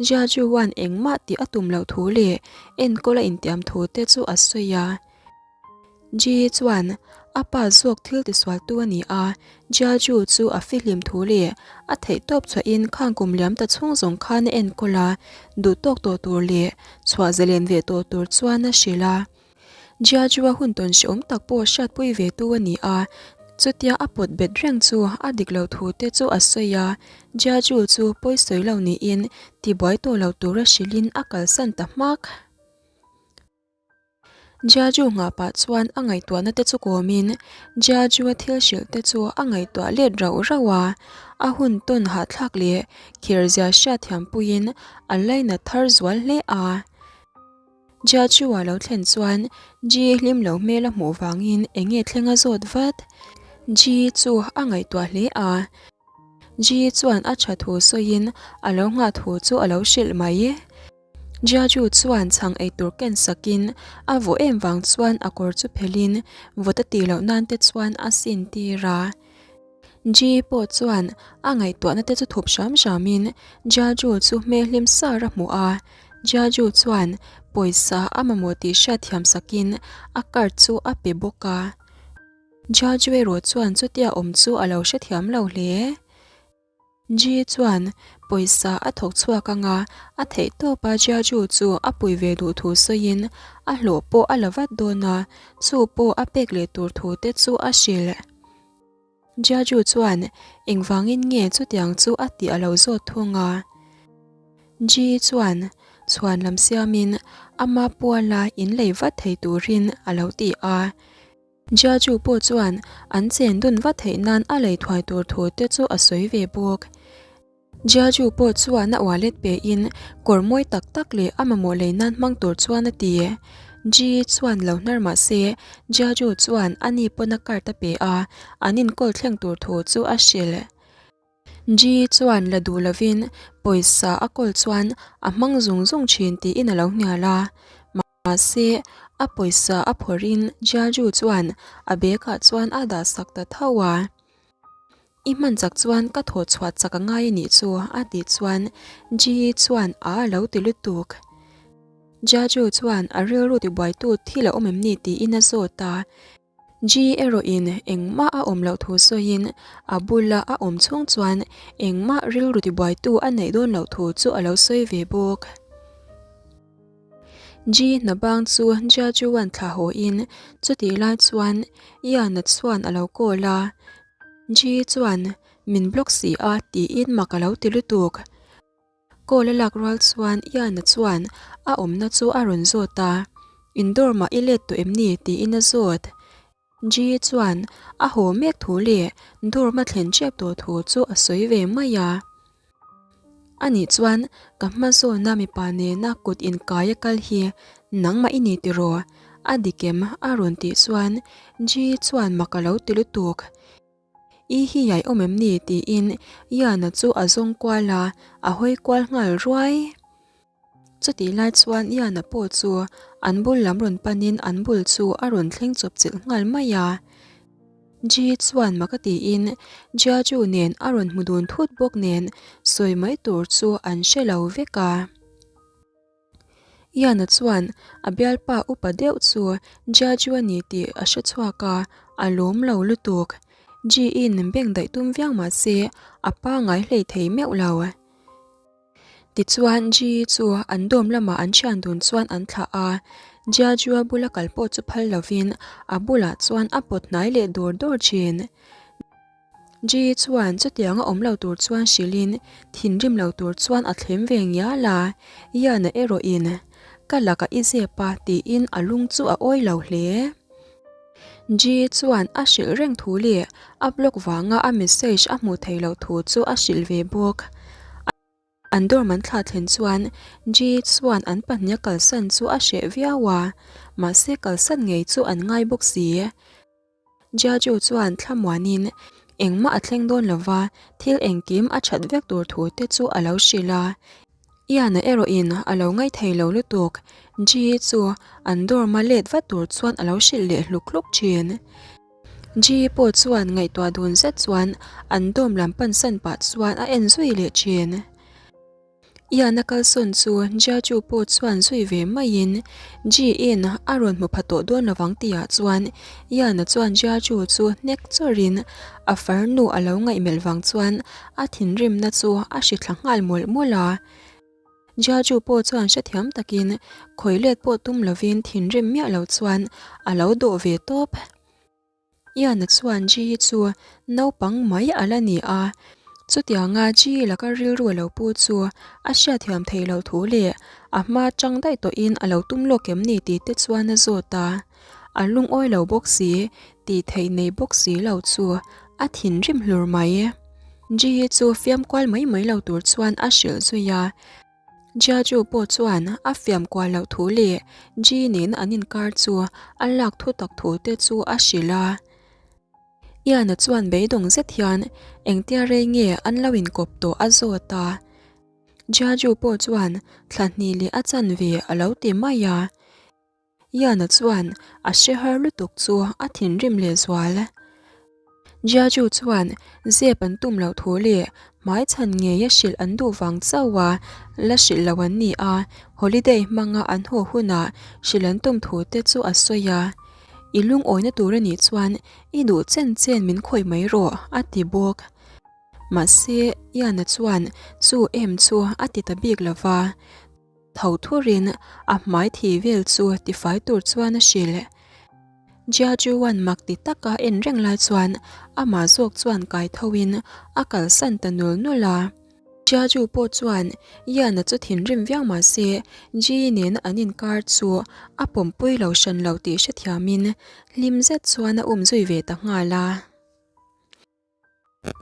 Jia Juan engmah tih a tum loh thu leh enkawl a intiam thu te chu a sawi a. Ji chuan a pa zawk thil tisualtu a ni a, Jiaju chu a fihlim thu leh a theihtawp chhuahin khang kum liam ta chhung zawng khan a enkawl a, duhtawk tawh tur leh chhuah zalen ve tawh tur chuan a hrilh a. Jiaju-a hun tawn hrehawm tak pawh hriatpui ve tu a ni a, chutia a pawt bet reng chu a dik lo thu te chu a sawi a, Jiaju chu pawi sawi lo niin tibuai tawh lo tura hrilhin a kalsan ta hmak. Jiaju nghah pah chuan a ngaihtuahna te chu kawmin Jiaju-a thil hrilh te chu a ngaihtuah let rauh rauh a, a hun tawn hahthlak leh khir zia hriatthiam puiin a lainat thar zual hle a. Jiaju-a lo thlen chuan Ji hlim lo hmel a hmuh vangin eng nge thleng a zawt vat. Ji chu a ngaihtuah hle a. Ji chuan a tha thu sawiin a lo nghah thu chu a lo hrilh mai. Jiaju chuan chhang eitur ken sakin a vawh em vang chuan a kawr chu phelhin vawt a tih loh nan te chuan a sin tir a. Ji pawh chuan a ngaihtuahna te chu thup hram hramin Jiaju chu hmel hlim sar a hmuh a. Jiaju chuan pawisa a mamawh tih hriatthiam sakin a card chu a pe bawk a. Jiaju erawh chuan chutia awm chu a lo hrethiam lo hle. Ji chuan pawisa a thawk chhuak anga a theih tawp a Jiaju chu a pui ve duh thu sawiin a hlawh pawh a la vat dawn a, chu pawh a pek leh tur thu te chu a hrilh. Jiaju chuan engvangin nge chutiang chu a tih a lo zawt thung a. Ji chuan chhuan lam siamin ama puala inlei vat thei turin a lo ti a. Jiaju pawh chuan an chen dun vat theih nan a lei thuai tur thu te chu a sawi ve bawk. Jiaju pawh chuan a wallet pe in kawr mawi tak tak leh a mamawh lei nan hmang tur chuan a ti. Ji chuan lo hnar mah se Jiaju chuan a ni pawn a card a pe a, an inkawl thleng tur thu chu a hrilh. Ji chuan la duh lovin pawisa a kawl chuan a hmang zung zung thin tiin a lo hnial a. Mahse, a pawisa a phawrhin Jiaju chuan a bag ah chuan a dah sak ta tho a. I hman chak chuan ka thawh chhuah chak a ngai a nih chu a tih chuan Ji chuan a lo ti lutuk. Jiaju chuan a rilru tibuaitu thil a awm em ni tiin a zawt a. Ji erawhin engmah a awm loh thu sawiin a bula a awm chhung chuan engmah rilru tibuaitu a neih dawn loh thu chu a lo sawi ve bawk. Ji hna bang chu Jia Chuan thla hawiin chutih lai chuan Yana chuan a lo call a, Ji chuan min block si a tiin mak a lo ti lutuk. Call a lak rual chuan Yana chuan a awmna chu a rawn zawt a, Indoor mah i let tawh em ni? tiin a zawt. Ji chuan a haw mek thu leh dorm a thlen ṭep tawh thu chu a sawi ve mai a. Anih chuan ka hma zawna mipa nena kut inkai a kal hi nangmah i ni tiraw? A dik em? a rawn tih chuan Ji chuan mak a lo ti lutuk. I hi iai awm em ni? tiin Yana chu a zawng kual a, a hawi kual nghal ruai. Chutih lai chuan Ian-a pawh chu an bul lam rawn panin an bul chu a rawn thleng chawp chilh nghal mai a. Ji chuan mak a tiin Jiaju nen a rawn hmu dun thut bawk nen sawi mai tur chu an hre lo vek a. Ian-a chuan a bialpa upa deuh chu Jiaju a ni tih a hre chhuak a, a lawm lo lutuk. Ji-in beng daih tum viau mah se a pangai hlei thei meuh lo. Tichuan, Ji chu an dawm lamah an thian dun chuan an thlah a, Jiajua bula kal pawh chu phal lovin a bulah chuan a pawt hnai leh dawr dawr thin. Ji chuan chutianga awm lo tur chuan hrilhin thinrim lo tur chuan a thlem ve ngial a, Yana erawhin, Ka lakah i zep a tiin a lung chu a awi lo hle. Ji chuan a hrilh reng thu leh a blog vanga a message a hmuh theih loh thu chu a hrilh ve bawk. An dorm an thlah thlen chuan Ji chuan an pahniha kalsan chu a hreh viau a, mahse kalsan ngei chu an ngai bawk si. Jiaju chuan thlamuanin engmah a thleng dawn lova thil engkim a that vek tur thu te chu a lo hrilh a. Ian-a erawhin a lo ngaithei lo lutuk, Ji chu an dorm-a let vat tur chuan a lo hrilh leh hluk hluk thin. Ji pawh chuan ngaihtuah dun zet chuan an dorm lam pansan pah chuan a en zui leh thin. Ian-a kalsawn chu Jia Chu pawh chuan zui ve maiin Ji-in a rawn hmu pha tawh dawn lovang tihah chuan Ian-a chuan Jia Chu chu hnek chawrhin a farnu a lo ngaihmelh vang chuan a thinrimna chu a hri thla nghal mawlh mawlh a. Jia Chu pawh chuan hrethiam takin khawi let pawh tum lovin thinrim miah lo chuan a lo dawh ve tawp. Ian-a chuan Ji chu naupang mai a la ni a, chutianga Ji laka rilru a lo pu chu a hriatthiam theih loh thu leh a hma chang daih tawhin a lo tum lawk em ni tih te chuan a zawt a. A lungawi lo bawk si, tih theih nei bawk si lo chu a thinrim hlur mai. Ji chu fiam kual mai mai lo tur chuan a hrilh zui a. Jiaju pawh chuan a fiam kual loh thu leh Ji nena an inkar chu a lak thu tak thu te chu a hrilh a. Ian-a chuan beidawng zet hian engtia rei nge an lo inkawp tawh a zawt a. Jiaju pawh chuan thla hnih leh a chanve a lo ti mai a. Yana chuan a hre har lutuk chu a thinrim leh zual. Jiaju chuan zep an tum loh thu leh hmai chhan ngeia hrilh an duh vang chauh a la hrilh lo an ni a, holiday hmanga an haw hunah hrilh an tum thu te chu a sawi a. I lungawina tur a nih chuan i duh chen chen min khawih mai rawh a ti bawk. Mahse, Yana chuan chu em chu a ti ta bik lo va. Tho thurin a hmai thi vel chu tifai tur chuan a hrilh. Jia Juan mak ti taka en reng lai chuan amah zawk chuan kai thoin a kalsan ta nul nul a. Jiaju pawh chuan Ian-a chu thinrim viau mah se Ji nena an inkar chu a pawmpui lo hran lo tih hrethiamin hlim zet chuan a um zui ve ta nghal a.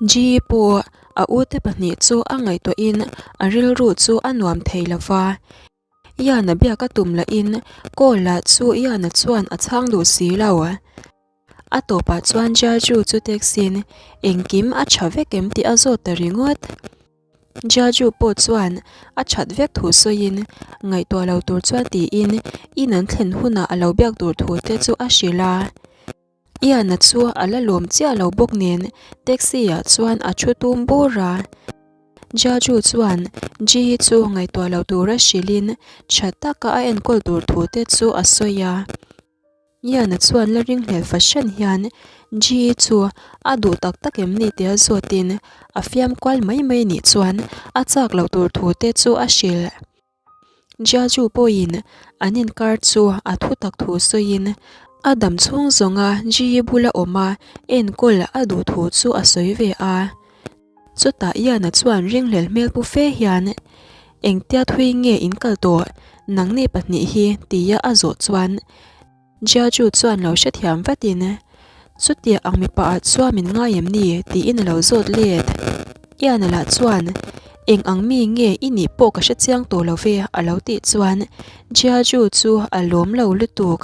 Ji pawh a ute pahnih chu a ngaihtuahin a rilru chu a nuam thei lo va. Ian-a biak a tum lahin call lah chu Ian-a chuan a chhang duh si lo. A tawpah chuan Jaju chu taxi-in engkim a tha vek em tih a zawt ta ringawt. Jaju pawh chuan a that vek thu sawiin ngaihtuah lo tur chuan tiin in an thlen hunah a lo biak tur thu te chu a hrilh a. Ian-a chu a la lawm chiah lo bawk nen taxi-ah chuan a thu tum bur a. Jaju chuan Ji chu ngaihtuah lo tura hrilhin tha taka a enkawl tur thu te chu a sawi a. Ian-a chuan la ringhlel fahran hian Ji chu a duh tak tak em ni tia zawtin a fiam kual mai mai nih chuan a chak loh tur thu te chu a hrilh. Jiaju pawhin an inkar chu a thu tak thu sawiin a dam chhung zawnga Ji bula awm a enkawl a duh thu chu a sawi ve a. Chutah Ian-a chuan ringhlel hmel pu fe hian, Engtia thui nge in kal tawh, nangni pahnih hi? tia a zawh chuan Jiaju chuan lo hrethiam vatin, Chutia ang mipa ah chuan min ngai em ni? tiin a lo zawt let. Ian-a lah chuan, Eng ang mi nge i nih pawh ka hrechiang tawh lo ve a lo tih chuan Jiaju chu a lawm lo lutuk.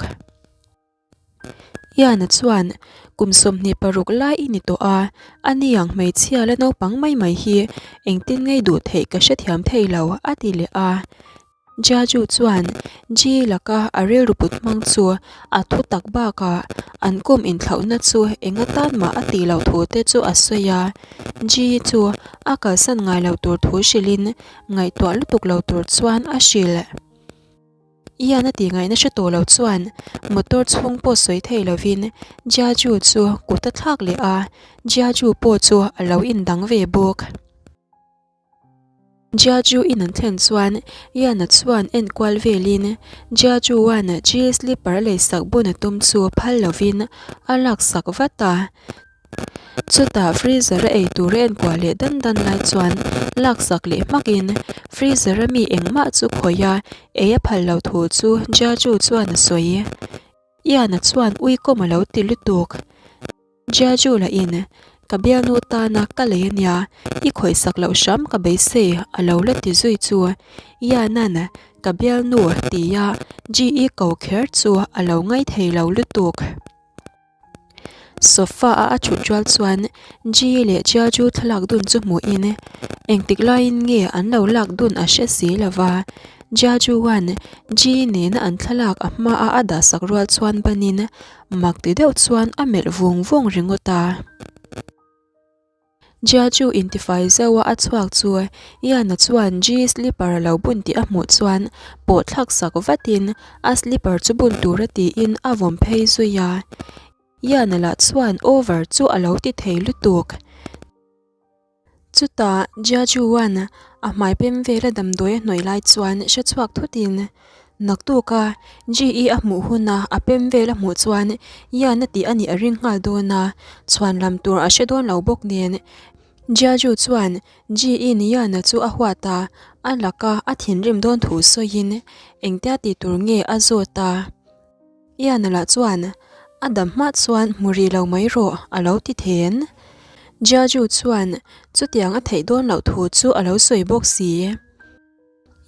Ian-a chuan, Kum 26 lai i ni tawh a, a ni ang hmeichhia la naupang mai mai hi engtin ngei duh theih ka hrethiam thei lo, a ti leh a. Jiaju chuan Ji laka a rilru put hmang chu a thu tak bakah an kum inthlauhna chu eng atan mah a tih loh thu te chu a sawi a. Ji chu a kalsan ngai lo tur thu hrilhin ngaihtuah lutuk lo tur chuan a hrilh. Ian a tih ngaihna hre tawh lo chuan motor chhung pawh sawi thei lovin Jiaju chu kut a thlak leh a, Jiaju pawh chu a lo indang ve bawk. Jiaju in an thlen chuan Ian-a chuan en kual velin Jiaju-a'n Ji slipper a leisak bun a tum chu phal lovin a laksak vat a. Chutah freezer a ei tur a enkuah leh dan dan lai chuan laksak leh hmakin freezer a mi engmah chu khawih a, ei a phal lo thu chu Jiaju chuan a sawi. Ian-a chuan uikawm a lo ti lutuk. Jiaju lahin, Ka bialnu tana ka lei ania, i khawihsak loh hram ka beisei a lo la ti zui chu. Ian-a'n ka bialnu tia GE ko kher chu a lo ngaithei lo lutuk. Sofa a a thut rual chuan Ji leh Jiaju thlalak dun chu hmuhin engtik laiin nge an lo lak dun a hre si lo va. Jiaju-a'n Ji nena an thlalak a hmaa a dahsak rual chuan banin mak ti deuh chuan a melh vung vung ringawt a. Jiaju intifai zauh a a chhuak chu Ian-a chuan Ji slipper a lo bun tih a hmuh chuan pawh thlak sak vatin a slipper chu bun tura tiin a vawm phei zui a. Ian-a lah chuan over chu a lo ti thei lutuk. Chutah Jiaju-a'n a hmai pem vela damdawi a hnawih lai chuan hre chhuak thutin Naktuka GE a hmuh huna a pem vel a hmuh chuan Ian a tih a nih a ring nghal dawn a, chhuan lam tur a hre dawn lo bawk nen. Jiaju chuan GE ni Ian-a chu a huat a, a laka a thinrim dawn thu sawiin engtia tih tur nge a zawt a. Ian-a lah chuan a dam hma chuan hmu rih lo mai rawh a lo ti then. Jiaju chuan chutiang a theih dawn loh thu chu a lo sawi bawk si.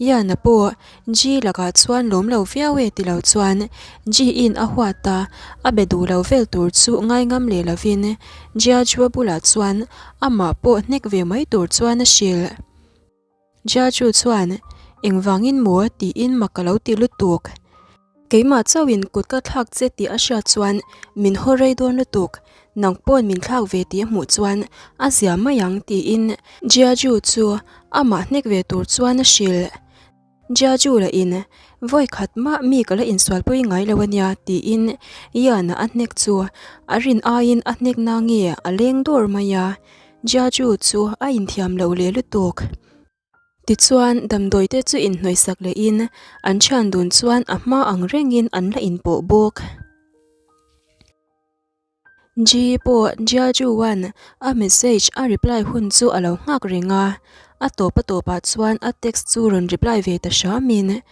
Ian-a pawh Ji lakah chuan lawm lo viau e ti lo chuan Ji-in a huat a, a be duh lo vel tur chu ngai ngam leh lovin Jia Jua bulah chuan amah pawh hnek ve mai tur chuan a hrilh. Jia Ju chuan, Engvangin maw? tiin mak ka lo ti lutuk. Keimah chauhin kut ka thlak che tih a hriat chuan min haw rei dawn lutuk, nang pawn min thlak ve tih a hmuh chuan a zia mai ang tiin Jiaju chu amah hnek ve tur chuan a hrilh. Jiaju lahin vawi khat mah mi ka la insualpui ngai lo ania tiin Ian-a a hnek chu a rin aiin a hnek na nge a leng dawr mai a, Jiaju chu a inthiam lo leh lutuk. Tichuan, damdawi te chu inhnawihsak lehin an thian dun chuan a hma ang rengin an la inpawh bawk. Ji pawh Jiaju-a'n a message a reply hun chu a lo nghak reng a. A tawp a tawpah chuan a text chu rawn reply ve ta hramin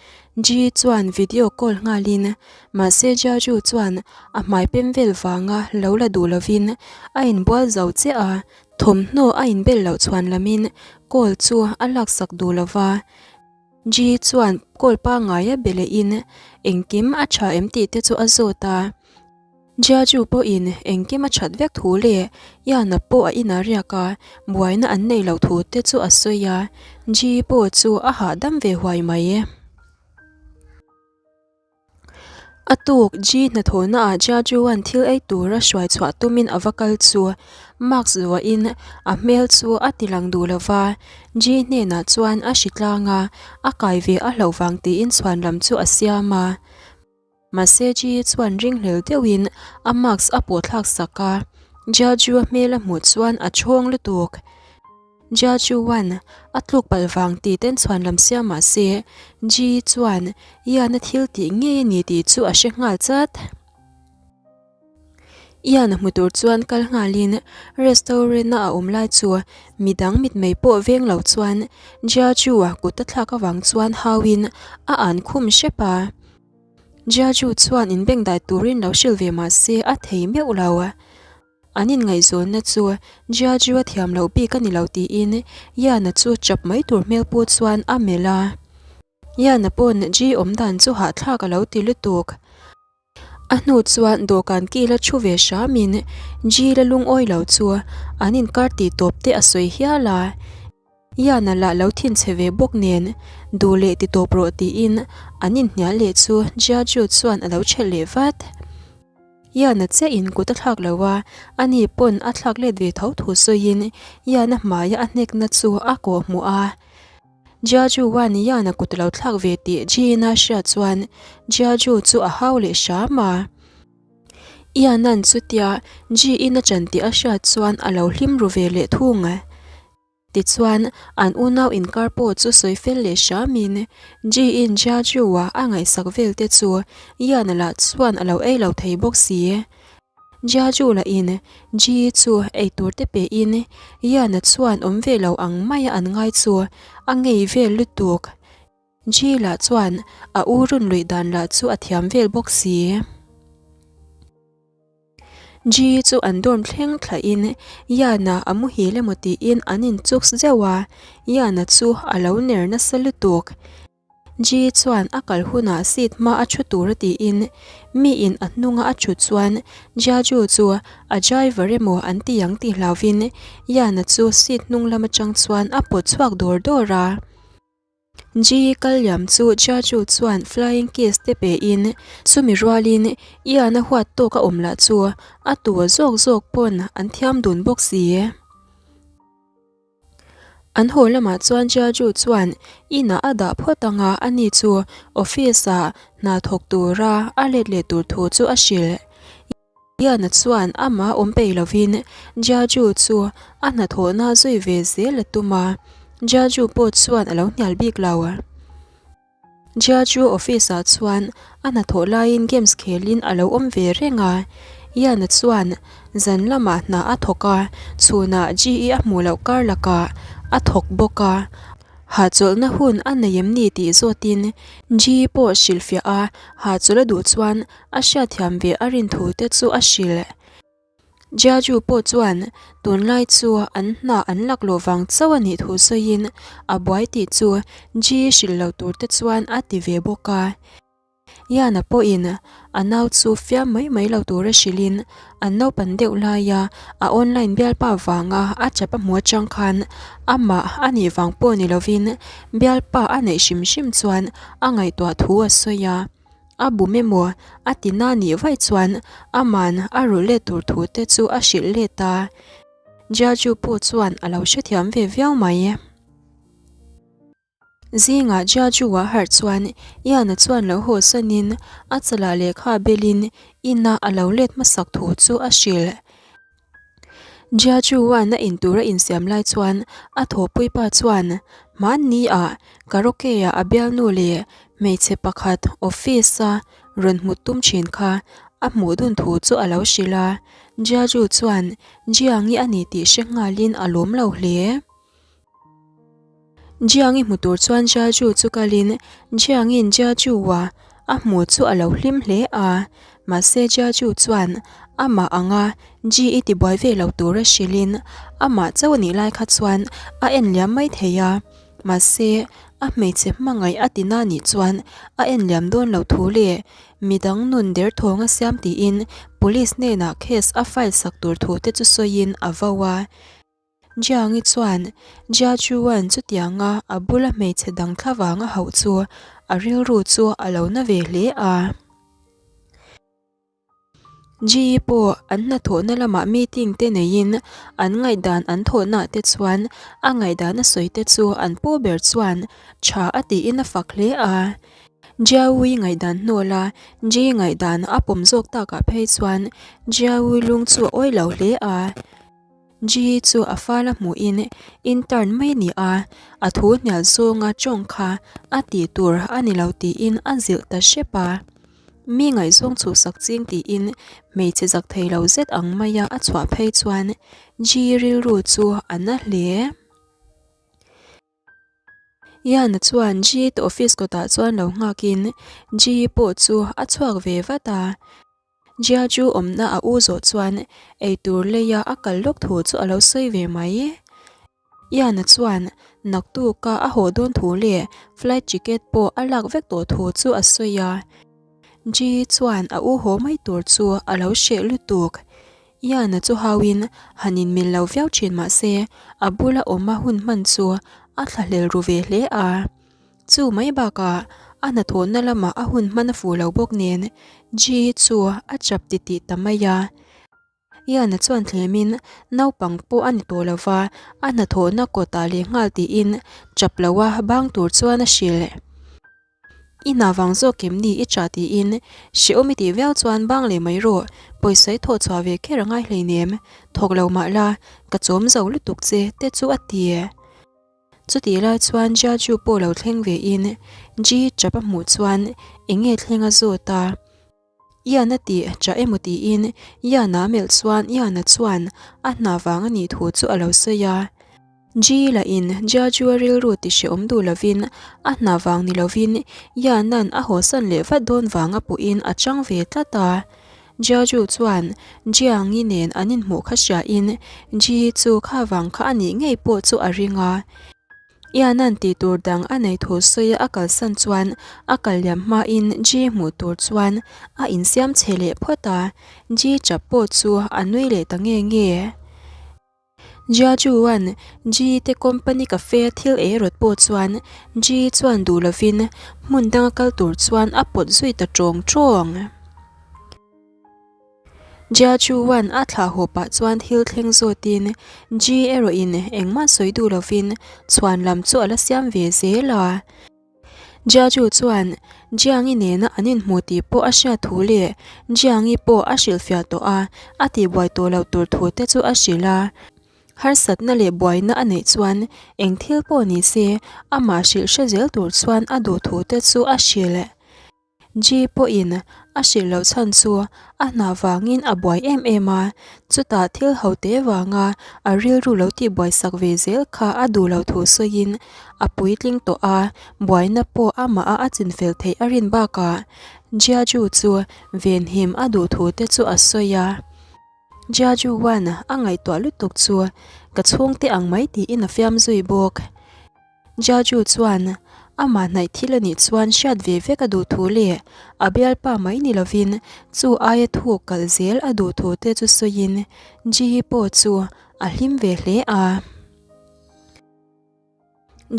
Ji chuan video call nghalin mahse Jiaju chuan a hmai pem vel vanga lo la duh lovin a inbual zo chiah a, thawmhnaw a inbel loh chhuan lamin call chu a laksak duh lova. Ji chuan call pangngaia be lehin engkim a tha em tih te chu a zawt a. Jiaju pawhin engkim a that vek thu leh Yana pawh a inah riak a, buaina an nei loh thu te chu a sawi a, Ji pawh chu a hahdam ve huai mai. A tuk Ji hnathawhna ah Jiaju-a'n thil ei tura hruai chhuah tumin a va kal chu mask vuahin a hmel chu a ti lang duh lo va, Ji hnenah chuan a hri tlang a, a kai ve a hlauh vang tiin chhuan lam chu a siam a. Mahse Ji chuan ringhlel deuhin a mask a pawh thlak sak a, Jia Ju-a hmel a hmuh chuan a chhawng lutuk. Jia Ju-a'n a tluk palh vang tih ten chhuan lam siam mah se, Ji chuan Ian-a thil tih ngei a ni tih chu a hre nghal chat. Ian-a hmu tur chuan kal nghalin restaurant-a a awm lai chu midang mitmei pawh veng lo chuan Jia Ju-a kut a thlak avang chuan hauin a an khum hrep a. Jiaju chuan inbengdai turin lo hrilh ve mah se a thei meuh lo. An inngaihzawnna chu Jiaju a thiam loh bik a ni lo tiin Yana chu chap mai tur hmel pu chuan a melh a. Yana pawn Ji awmdan chu hahthlak a lo ti lutuk. A hnu chuan dawhkan kil a thu ve hramin Ji la lungawi lo chu an inkar tih tawp te a sawi hial a. Yana lah lo thinchhe ve bawk nen, duh leh ti tawp rawh tiin an inhnial leh chu Jiaju chuan a lo ṭhelh leh vat. Yana chiah in kut a thlak lo a, ani pawn a thlak let ve tho thu sawiin Yana hmaia a hnekna chu a kawh hmuh a. Jiaju wan Yana kut a lo thlak ve tih Jin-a hriat chuan Jiaju chu a hau leh hram a. Ian-a'n chutia Ji-in a ṭan tih a hriat chuan a lo hlim ru ve leh thung. Tichuan, an unau inkar pawh chu sawi fel leh hramin, Ji-in Jiaju-a a ngaihsak vel te chu Ian-a lah chuan a lo ei lo thei bawk si. Jiaju lahin Ji chu ei tur te pein Ian-a chuan awm ve lo ang maia an ngai chu a ngei vel lutuk. Ji lah chuan a u run luih dan lah chu a thiam vel bawk si. Ji chu an dorm thleng thlahin Yana a muhil emaw tiin an inchuks zeuh a, Yana chu a lo ner nasa lutuk. Ji chuan a kal hunah seat hma a thu tur a tiin miin a hnunga a thut chuan Jiaju chu a driver emaw an ti ang tih hlauvin Yana chu seat hnung lam atang chuan a pawt chhuak dawr dawr a. Ji kal liam chu Jiaju chuan flying kiss te pe in chumi rualin Ian a huat tawk a awm lah chu a tu zawk zawk pawn an thiam dun bawk si. An haw lamah chuan Jiaju chuan inah a dah phawt ang a, ani chu office ah hna thawk tura a let leh tur thu chu a hrilh. Yana chuan amah awm peih lovin Jiaju chu a hnathawhna zui ve zel a tum a, Jiaju pawh chuan a lo hnial bik lo. Jiaju office ah chuan a hnathawh laiin games khelin a lo awm ve reng a, Yana chuan zan lamah hna a thawk a, chhunah GE a hmuh loh kar lakah a thawk bawk a, hahchawlhna hun a nei em ni tih zawtin GE pawh hrilhfiah a, hahchawlh a duh chuan A hriatthiam ve a rin thu te chu a hrilh. Jiaju pawh chuan tunlai chu an hna an lak loh vang chauh a nih thu sawiin a buai tih chu Ji hrilh lo tur te chuan a ti ve bawk a. Yana pawhin a nau chu fiam mai mai lo tura hrilhin an naupan deuh laia a online bialpa vanga a chap a hmu atang khan amah a nih vang pawh ni lovin bialpa a neih hrim hrim chuan a ngaihtuah thu a sawi a. A bum emaw a ti na nih vaih chuan aman a rulh let tur thu te chu a hrilh let a, Jiaju pawh chuan a lo hrethiam ve viau mai. Zingah Jiaju a harh chuan Ian-a chuan lo haw sanin a chalah lehkha belin ina a lo let hmasak thu chu a hrilh. Jiachuan a intur a insiam lai chuan a thawhpui pa chuan hmanni ah karaoke ah a bialnu leh hmeichhe pakhat office a rawn hmu tum thin kha a hmuh dun thu chu a lo hrilh a, Jiaju chuan Jiangi a ni tih hre nghalin a lawm lo hle. Jiang-i hmu tur chuan Jiaju chu kalin Jiang-in Jiaju-a a hmu chu a lo hlim hle a, mahse Jiaju chuan amah anga Ji-i tibuai ve lo tura hrilhin amah chauh nih lai kha chuan a en liam mai thei a, mahse a hmeichhe hmangaih a ti na nih chuan a en liam dawn lo thu leh midang nun derthawng a siam tiin police hnenah case a file sak tur thu te chu sawiin a vo a. Jiang-i chuan Jia Chuan chutianga a bula hmeichhe dang thla vanga hauh chu a rilru chu a lo na ve hle a. Ji pawh an hnathawhna lamah meeting te neiin an ngaihdan an thawhnaah te chuan a ngaihdan a sawi te chu an pu ber chuan tha a tiin a fak hle a. Jiaui ngaihdan hnawla Ji ngaihdan a pawm zawk takah phei chuan Jiaui lung chu a awi lo hle a. Ji chu a fala hmuhin intern mai ni a, a thu hnial zawnga tawng kha a tih tur a ni lo tiin a zilh ta hrep a. Mi ngaihzawng chhuhsak ching tiin hmeichhe zak thei lo zet ang maia a chhuah phei chuan Ji rilru chu a na hle. Yana chuan Ji te office kawtah chuan lo nghakin Ji pawh chu a chhuak ve vat a. Jia chu awmna a u zawh chuan eitur leia a kal lawk thu chu a lo sawi ve mai. Yana chuan naktuka a haw dawn thu leh flight ticket pawh a lak vek tawh thu chu a sawi a. Ji chuan a u haw mai tur chu a lo hreh lutuk. Yana chu hauin han inmil lo viau thin mah se a bula awm a hun hman chu a thlahlel ru ve hle a. Chu mai bakah a hnathawhna lamah a hun hman a fuh lo bawk nen Ji chu a chap titih ta mai a. Yana chuan thlemin naupang pawh a ni tawh lo va, a hnathawhna kawtah leh nghal tiin chap loa bang tur chuan a hrilh. I hna vang zawk em ni i chah tiin hrehawm i tih viau chuan bang leh mai rawh, pawisa i thawh chhuah ve kher a ngai hleinem, thawk lo mah la, ka chawm zo lutuk che te chu a ti. Chutih lai chuan Jiaju pawh lo thleng ve in Ji chap a hmuh chuan eng nge thleng a zawt a. Ian a tih chah emaw tiin Ian-a a melh chuan Ian-a chuan a hna vang a nih thu chu a lo sawi a. Ji lahin Jiaju-a rilru ti hrehawm duh lovin a hna vang ni lovin Ian-a'n a hawsan leh vat dawn vang a puhin a chang ve tlat a. Jiaju chuan Jiang-i nen an inhmuh kha hriain Ji chu kha vang kha a nih ngei pawh chu a ring a. Ian-a'n tih tur dang a nei thu sawi a kalsan chuan a kal liam hmain Ji hmuh tur chuan a insiam chhe leh phawt a, Ji chap pawh chu a nui leh ta nge nge. Jia Chuan Ji te company cafe a thil ei rawt pawh chuan Ji chuan duh lovin hmun danga kal tur chuan a pawt zui ta tawng tawng. Jia Chuan a thlah haw pah chuan thil thleng zawtin Ji erawhin engmah sawi duh lovin chhuan lam chu a la siam ve zel a. Jiaju chuan Jiangi nena an inhmu tih pawh a hriat thu leh Jiangi pawh a hrilhfiah tawh a, a tihbuai tawh loh tur thu te chu a hrilh a. Harsatna leh buaina a neih chuan eng thil pawh ni se amah hrilh hre zel tur chuan a duh thu te chu a hrilh. Ji pawhin a hrilh loh chhan chu a hna vangin a buai em em a, chutah thil ho te vanga a rilru lo tihbuai sak ve zel kha a duh loh thu sawiin a puitling tawh a, buaina pawh amah a a chinfel theih a rin bakah Jiaju chu venhim a duh thu te chu a sawi a. Jiaju Wan a ngaihtuah lutuk chu ka chhungte ang mai tiin a fiam zui bawk. Jaju chuan amah hnaih thil a nih chuan hriat ve vek a duh thu leh a bialpa mai ni lovin chu aia thuk kalh zel a duh thu te chu sawiin Ji pawh chu a hlim ve hle a.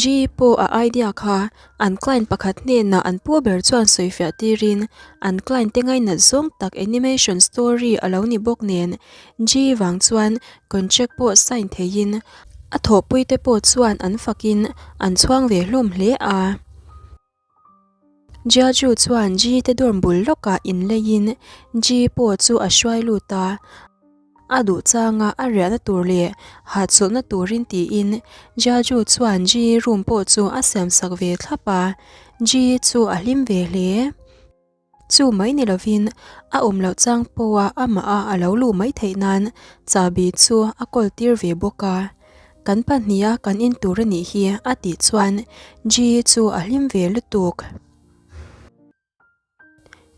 Ji pawh a idea kha an client pakhat hnenah an pu ber chuan sawifiah tirin an client te ngainat zawng tak animation story a lo ni bawk nen Ji vang chuan contract pawh sign theiin A thawhpuite pawh chuan an fakin an chhuang ve hlawm hle a. Jiaju chuan Ji te dorm bul lawkah inleiin Ji pawh chu a hruai lut a. A duh changa a riahna tur leh hahchawlhna turin tiin Jiaju chuan Ji room pawh chu a siamsak ve thlap a. Ji chu a hlim ve hle. Chu mai ni lovin a awm loh chang pawha amah a a lo luh mai theih nan chahbi chu a kawl tir ve bawk a. Kan pahniha kan in tur a nih hi a tih chuan Ji chu a hlim ve lutuk.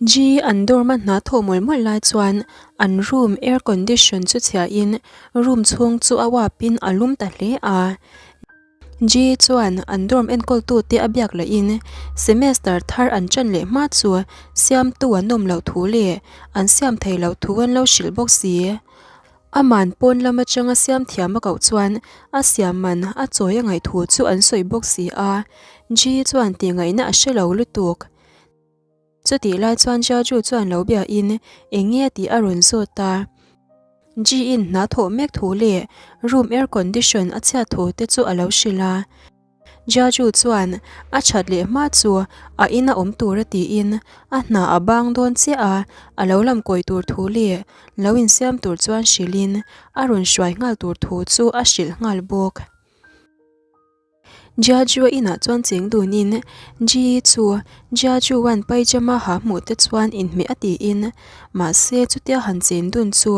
Ji an dorm a hna thawh mawlh mawlh lai chuan an room air condition chu chhiahin room chhung chu a uapin a lum ta hle a. Ji chuan an dorm enkawltute a biak lahin semester thar an ṭan leh hma chu siamtu an awm loh thu leh an siam thei loh thu an lo hrilh bawk si. Aman pawn lam atanga siam thiam a koh chuan a siam man a chawi a ngaih thu chu an sawi bawk si a, Ji chuan tih ngaihna a hre lo lutuk. Chutih lai chuan Jaju chuan lo biain eng nge tih a rawn zawt a. Ji in hna thawh mek thu leh room air condition a chhiat thu te chu a lo hrilh a. Jaju chuan a that leh hma chu a ina awm tur a tiin a hna a bang dawn chiah a, a lo lam kawi tur thu leh lo insiam tur chuan hrilhin a rawn hruai nghal tur thu chu a hrilh nghal bawk. Jaju-a inah chuan cheng dunin Ji chu Jaju-a'n paijama ha hmuh te chuan inhmeh a tiin mahse chutia han chen dun chu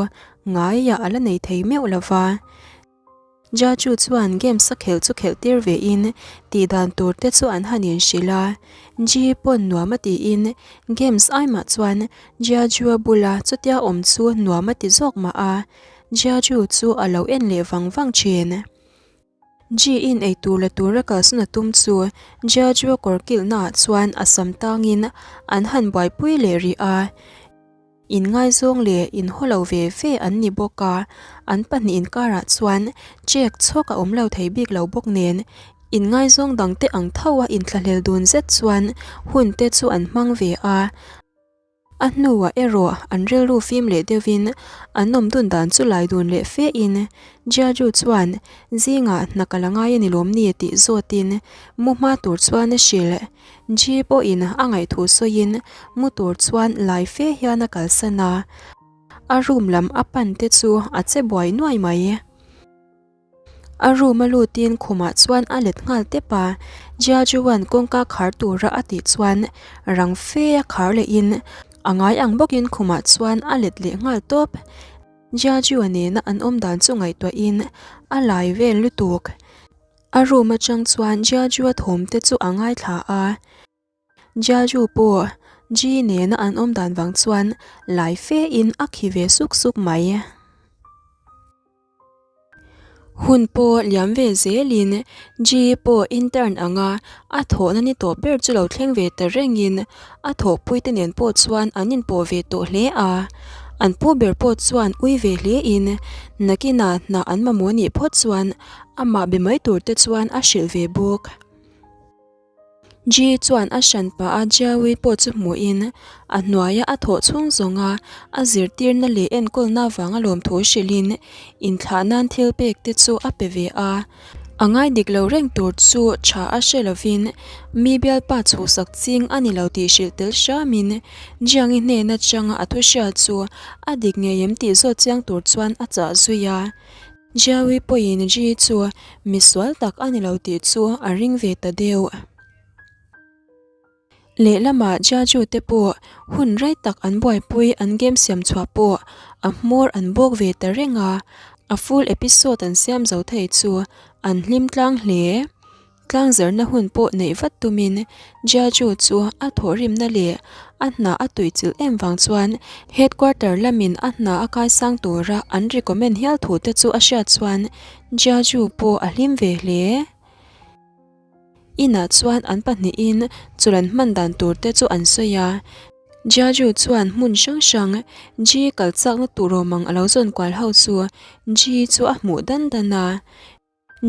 ngaiah a la nei thei meuh lova. Jaju chuan games a khelh chu khelh tir ve in tih dan tur te chu an han inhrilh a, Ji pawn nuam a tiin games ai mah chuan Jaju-a bula chutia awm chu nuam a ti zawk mah a, Jaju chu a lo en leh vang vang thin. Ji in eitur la tura kalsan a tum chu Jaju-a kawr kilhna ah chuan a sam tangin an han buaipui leh rih a. Inngaizawng leh inhaw lo ve ve an ni bawk a, an pahnih inkarah chuan chek chhawk a awm lo thei bik lo bawk nen, inngaizawng dangte ang tho a inthlahlel dun zet chuan hun te chu an hmang ve a. A hnuah erawh an rilru fim leh deuhin an awm dun dan chu lai dun leh fe in Jiaju chuan zingah hna ka la ngai a ni lawm ni tih zawtin mu hma tur chuan a hrilh. Ji pawhin a ngaihthu sawiin mu tur chuan lai fe hian a kalsan a, a room lam a pan te chu a che buai nuai mai. A room a lutin khumah chuan a let nghal tep a, Jia Juan kawngka khar tura a tih chuan rang fe a khar lehin a ngai ang bawkin khumah chuan a let leh nghal tawp. Jia Jua nena an awm dan chu ngaihtuahin a lai vel lutuk. A room atang chuan Jiaju-a thawm te chu a ngaithla a, Jiaju pawh Ji nena an awm dan vang chuan lai fe in a khi ve suk suk mai. Hun pawh liam ve zelin Ji pawh intern anga a thawhna ni tawh ber chu lo thleng ve ta rengin a thawhpuite nen pawh chuan an inpawh ve tawh hle a, an pu ber pawh chuan ui ve hle in nakinah hna an mamawh nih phawt chuan Amah be mai tur te chuan a hrilh ve bawk. Ji chuan a hran pah a Jiawi pawh chu hmuhin a hnuaia a thawh chhung zawnga a zirtirna leh enkawlna avanga lawmthu hrilhin inthlah nan thil pek te chu a pe ve a. A ngai dik lo reng tur chu tha a hre lovin mi bialpa chhuhsak ching a ni lo tih hrilh tel hramin Jiangi hnen atanga a thu hriat chu a dik ngei em tih zawt chiang tur chuan a chah zui a. Jiawi pawhin Ji chu misual tak a ni lo tih chu a ring ve ta deuh. Lehlamah Jiaju te pawh hun rei tak an buaipui an game siam chhuah pawh a hmawr an bawk ve ta reng a, a full episode an siam zo thei chu an hlim tlang hle. Tlangzarna hun pawh neih vat tumin Jiaju chu a thawhrimna leh a hna a tuichilh em vang chuan headquarter lamin a hna a kaisang tura an recommend hial thu te chu a hriat chuan Jiaju pawh a hlim ve hle. Inah chuan an pahnihin chawlh an hman dan tur te chu an sawi a. Jiaju chuan hmun hrang hrang Ji kal chakna tur awm ang a lo zawn kual ho chu Ji chu a hmuh dan dan a.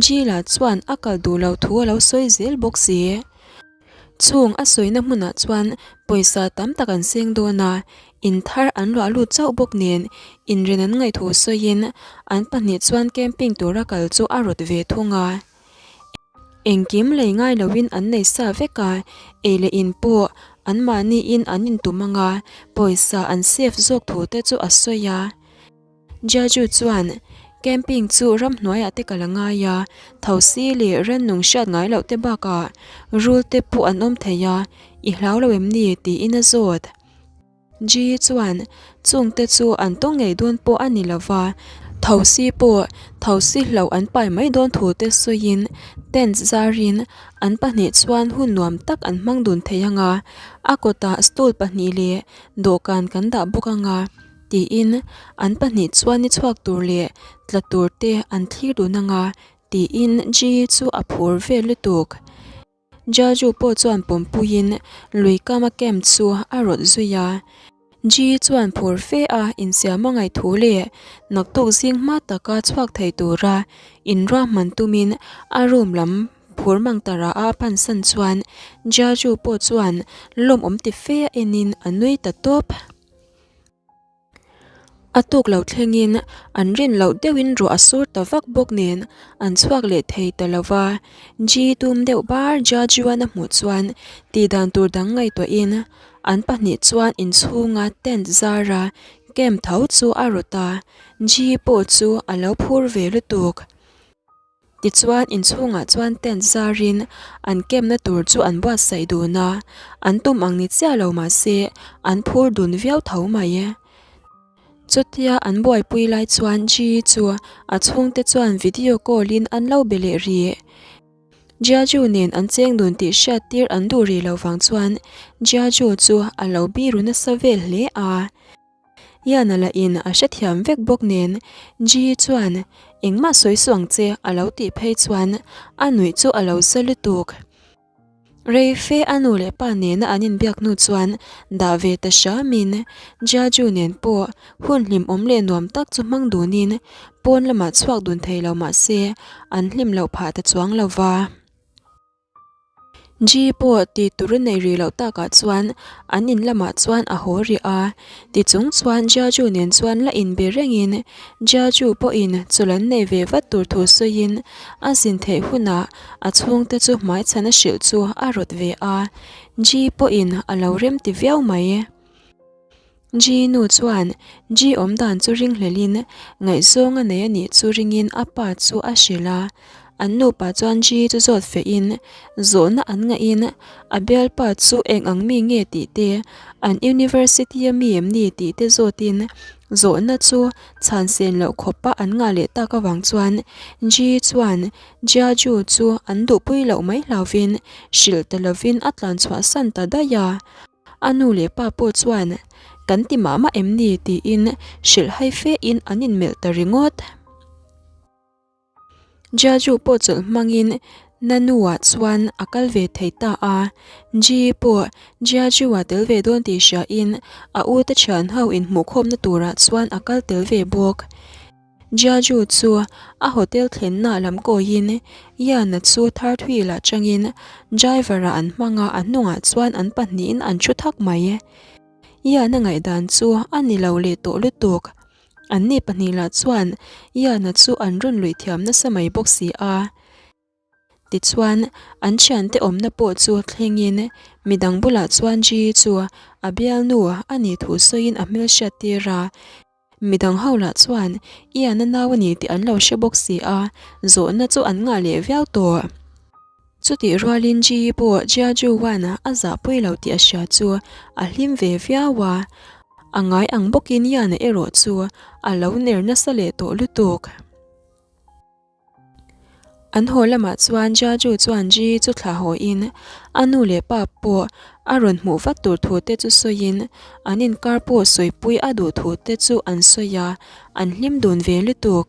Jila chuan a kal duh loh thu a lo sawi zel bawk si. Chung a sawina hmunah chuan pawisa tam tak an seng dawn a, in thar an luah lut chauh bawk nen inren an ngaihthu sawiin an pahnih chuan camping tura kal chu a rawt ve thung a. Engkim lei ngai loin an nei sa vek a, ei leh in pawh anmahniin an intum ang a, pawisa an save zawk thu te chu a sawi a. Jiaju chuan, Camping chu ramhnuaiah te kal a ngai a, thosi leh rannung hriat ngai loh te bakah rul te pawh an awm thei a, i hlau lo em ni? tiin a zawt. Ji chuan, Chungte chu an tawng ngei dawn pawh a ni lo va, Thosi pawh thosi hlo an pai mai dawn thu te sawiin tent zarin an pahnih chuan hun nuam tak an hmang dun thei ang a, a kawtah stool pahnih leh dawhkan kan dah bawk ang a tiin an pahnih chuan ni chhuak tur leh tla tur te an thlir dun ang a tiin G chu a phur vel lutuk. Jaju pawh chuan pawmpuiin lui kama camp chu a rawt zui a. Ji chuan phur fe a insiam a ngaih thu leh naktuk zing hma taka chhuak thei tura inruahman tumin a room lam phur mang ta rah a pansan chuan Jaju pawh chuan lawmawm ti fe a enin a nui ta tawp. A tuk lo thlengin an rin loh deuhin ruah a sur ta vak bawk nen an chhuak leh thei ta lo va. Ji tum deuh bar Jajuan a hmuh chuan tih dan tur dang ngaihtuahin an pahnih chuan inchhunga tent zara camp tho chu a rawt a, Ji pawh chu a lo phur ve lutuk. Tichuan inchhungah chuan tent zarin an camp-na tur chu an buatsaih dun a, an tum ang ni chiah lo mahse an phur dun viau tho mai. Chutia an buaipui lai chuan Ji chu a chhungte chuan video call-in an lo be leh rih. Jiaju nen an cheng dun tih hriat tir an duh rih lo vang chuan Jiaju chu a lo biru nasa vel hle a. Yana lah in a hrethiam vek bawk nen Ji chuan engmah sawi suh ang che a lo tih phei chuan a nuih chu a lo za lutuk. Rei fe a nu leh pa nena an inbiak hnu chuan dah ve ta hramin Jiaju nen pawh hun hlimawm leh nuam tak chu hmang dunin pawn lamah chhuak dun thei lo mah se an hlim loh phah ta chuang lo va. Ji pawh ti tur a nei rih loh takah chuan an in lamah chuan a haw rih a, tichung chuan Jiaju nen chuan la inbe rengin Jiaju pawhin chawlh an nei ve vat tur thu sawiin a zin theih hunah a chhungte chu hmaichhan a hrilh chu a rawt ve a, Ji pawhin a lo rem ti viau mai. Ji nu chuan Ji awm dan chu ringhlelin ngaihzawng a nei a nih chu ringin a pa chu a hrilh a. An nupa chuan Ji chu zawt fehin zawhna an ngahin a bialpa chu eng ang mi nge tih te, an university a mi em ni tih te zawtin zawhna chu chhan sen loh khawpa an ngah leh tak avang chuan Ji chuan Jiaju chu an duhpui loh mai hlauvin hrilh ta lovin a tlan chhuahsan ta daih a. A nu leh pa pawh chuan, Kan ti mah mah em ni? tiin hrilh hai fe in an inmelh ta ringawt. Jiaju pawh chawlh hmangin Nanu-ah chuan a kal ve thei ta a. Ji pawh Jiaju-a tel ve dawn tih hriain a u te thian ho inhmuhkhawmna turah chuan a kal tel ve bawk. Jiaju chu a hotel thlenna lam kawiin Yana chu third wheel ah changin driver ah an hmang a, a hnungah chuan an pahnihin an thu thak mai. Yana ngaihdan chu a ni lo leh tawh lutuk. Anni pahnih lah chuan Yana chu an rawn luih thiam nasa mai bawk si a. Tichuan, an thiante awmna pawh chu thlengin midang bulah chuan Ji chu a bialnu a nih thu sawiin a hmelhriat tir a. Midang ho lah chuan Ian a nau a ni tih an lo hre bawk si a, zawhna chu an ngah leh viau tawh. Chutih rualin Ji pawh Jia Ju Wan a zahpui lo tih a hria chu a hlim ve viau a, a ngai ang bawkin Ian-a erawh chu a lo ner nasa leh tawh lutuk. An haw lamah chuan Jaju chuan Ji chu thlah hawiin a nu leh pa pawh a rawn hmuh vat tur thu te chu sawiin an inkar pawh sawipui a duh thu te chu an sawi a, an hlim dun ve lutuk.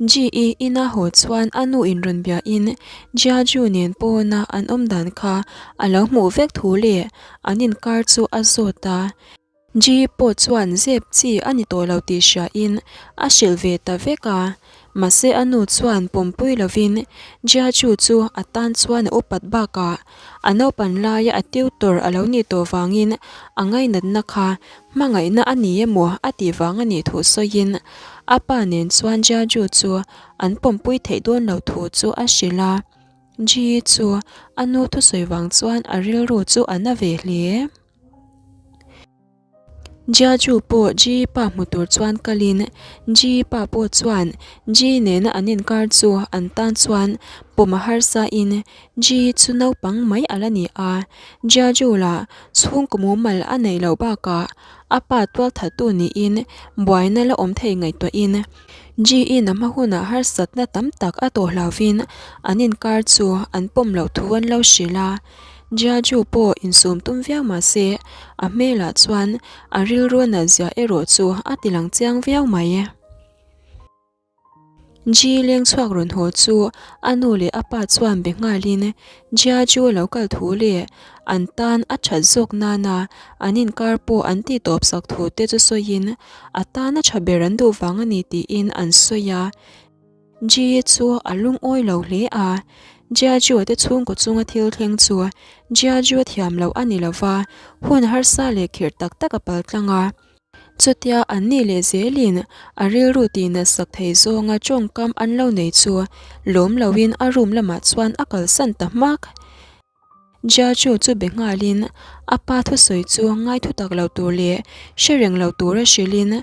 Ji-i ina haw chuan a nu in rawn biain Jiaju nen pawna an awm dan kha a lo hmuh vek thu leh an inkar chu a zawt a. Ji pawh chuan zep chi a ni tawh lo tih hriain a hrilh ve ta vek a, mahse a nu chuan pawmpui lovin Jia Chu chu a tan chuan a upat bakah a naupan laia a tutor a lo nih tawh vangin a ngainatna kha hmangaihna a ni emaw a tih vang a nih thu sawiin a pa nen chuan Jia Chu chu an pawmpui theih dawn lo thu chu a hrilh a, Ji chu a nu thusawi vang chuan a rilru chu a na ve hle. Jiaju pawh Ji pa hmu tur chuan kalin Ji pa pawh chuan Ji nena an inkar chu an tan chuan pawm a harsa in Ji chu naupang mai a la ni a, Jiaju lah chhungkaw mumal a neih loh bakah a pa tualthattu niin buaina la awm thei ngaihtuahin Ji in a hma hunah harsatna tam tak a tawh hlauvin an inkar chu an pawm loh thu an lo hrilh a. Jiaju pawh insum tum viau mah se a hmelah chuan a rilru a nalh zia erawh chu a ti lang chiang viau mai. Ji leng chhuak rawn haw chu a nu leh a pa chuan be nghalin Jiaju a lo kal thu leh an tan a that zawk nana an inkar pawh an tih tawp sak thu te chu sawiin a tan a tha ber an duh vang a ni tiin an sawi a. Ji chu a lungawi lo hle a, Jiaju te chhungkaw chunga thil thleng chu Jiaju thiam loh a ni lo va, hun harsa leh khirh tak tak a pal tlang a. Chutia an nih leh zelin a rilru tihnat sak thei zawnga tawngkam an lo nei chu lawm loin a room lamah chuan a kalsan ta hmak. Jiaju chu be nghalin a pa thusawi chu ngai thutak lo tur leh hre reng lo tura hrilhin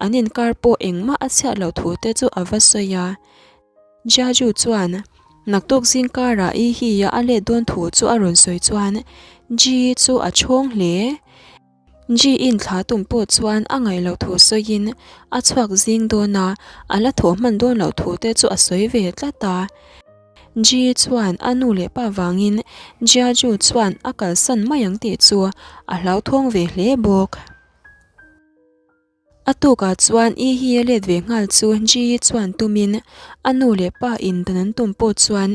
an inkar pawh engmah a chhiat loh thu te chu a va sawi a. Jiaju chuan naktuk zingkarah i hi a let dawn thu chu a rawn sawi chuan Ji chu a chhawng hle. Ji-in thla tum pawh chuan a ngaih loh thu sawiin a chhuak zing dawn a, a la thawh hman dawn loh thu te chu a sawi ve tlat a. Ji chuan a nu leh pa vangin Jiaju chuan a kalsan mai ang tih chu a hlauthawng ve hle bawk. A tukah chuan I hi a let ve nghal chu Ji chuan tumin a nu leh pa in dan an tum pawh chuan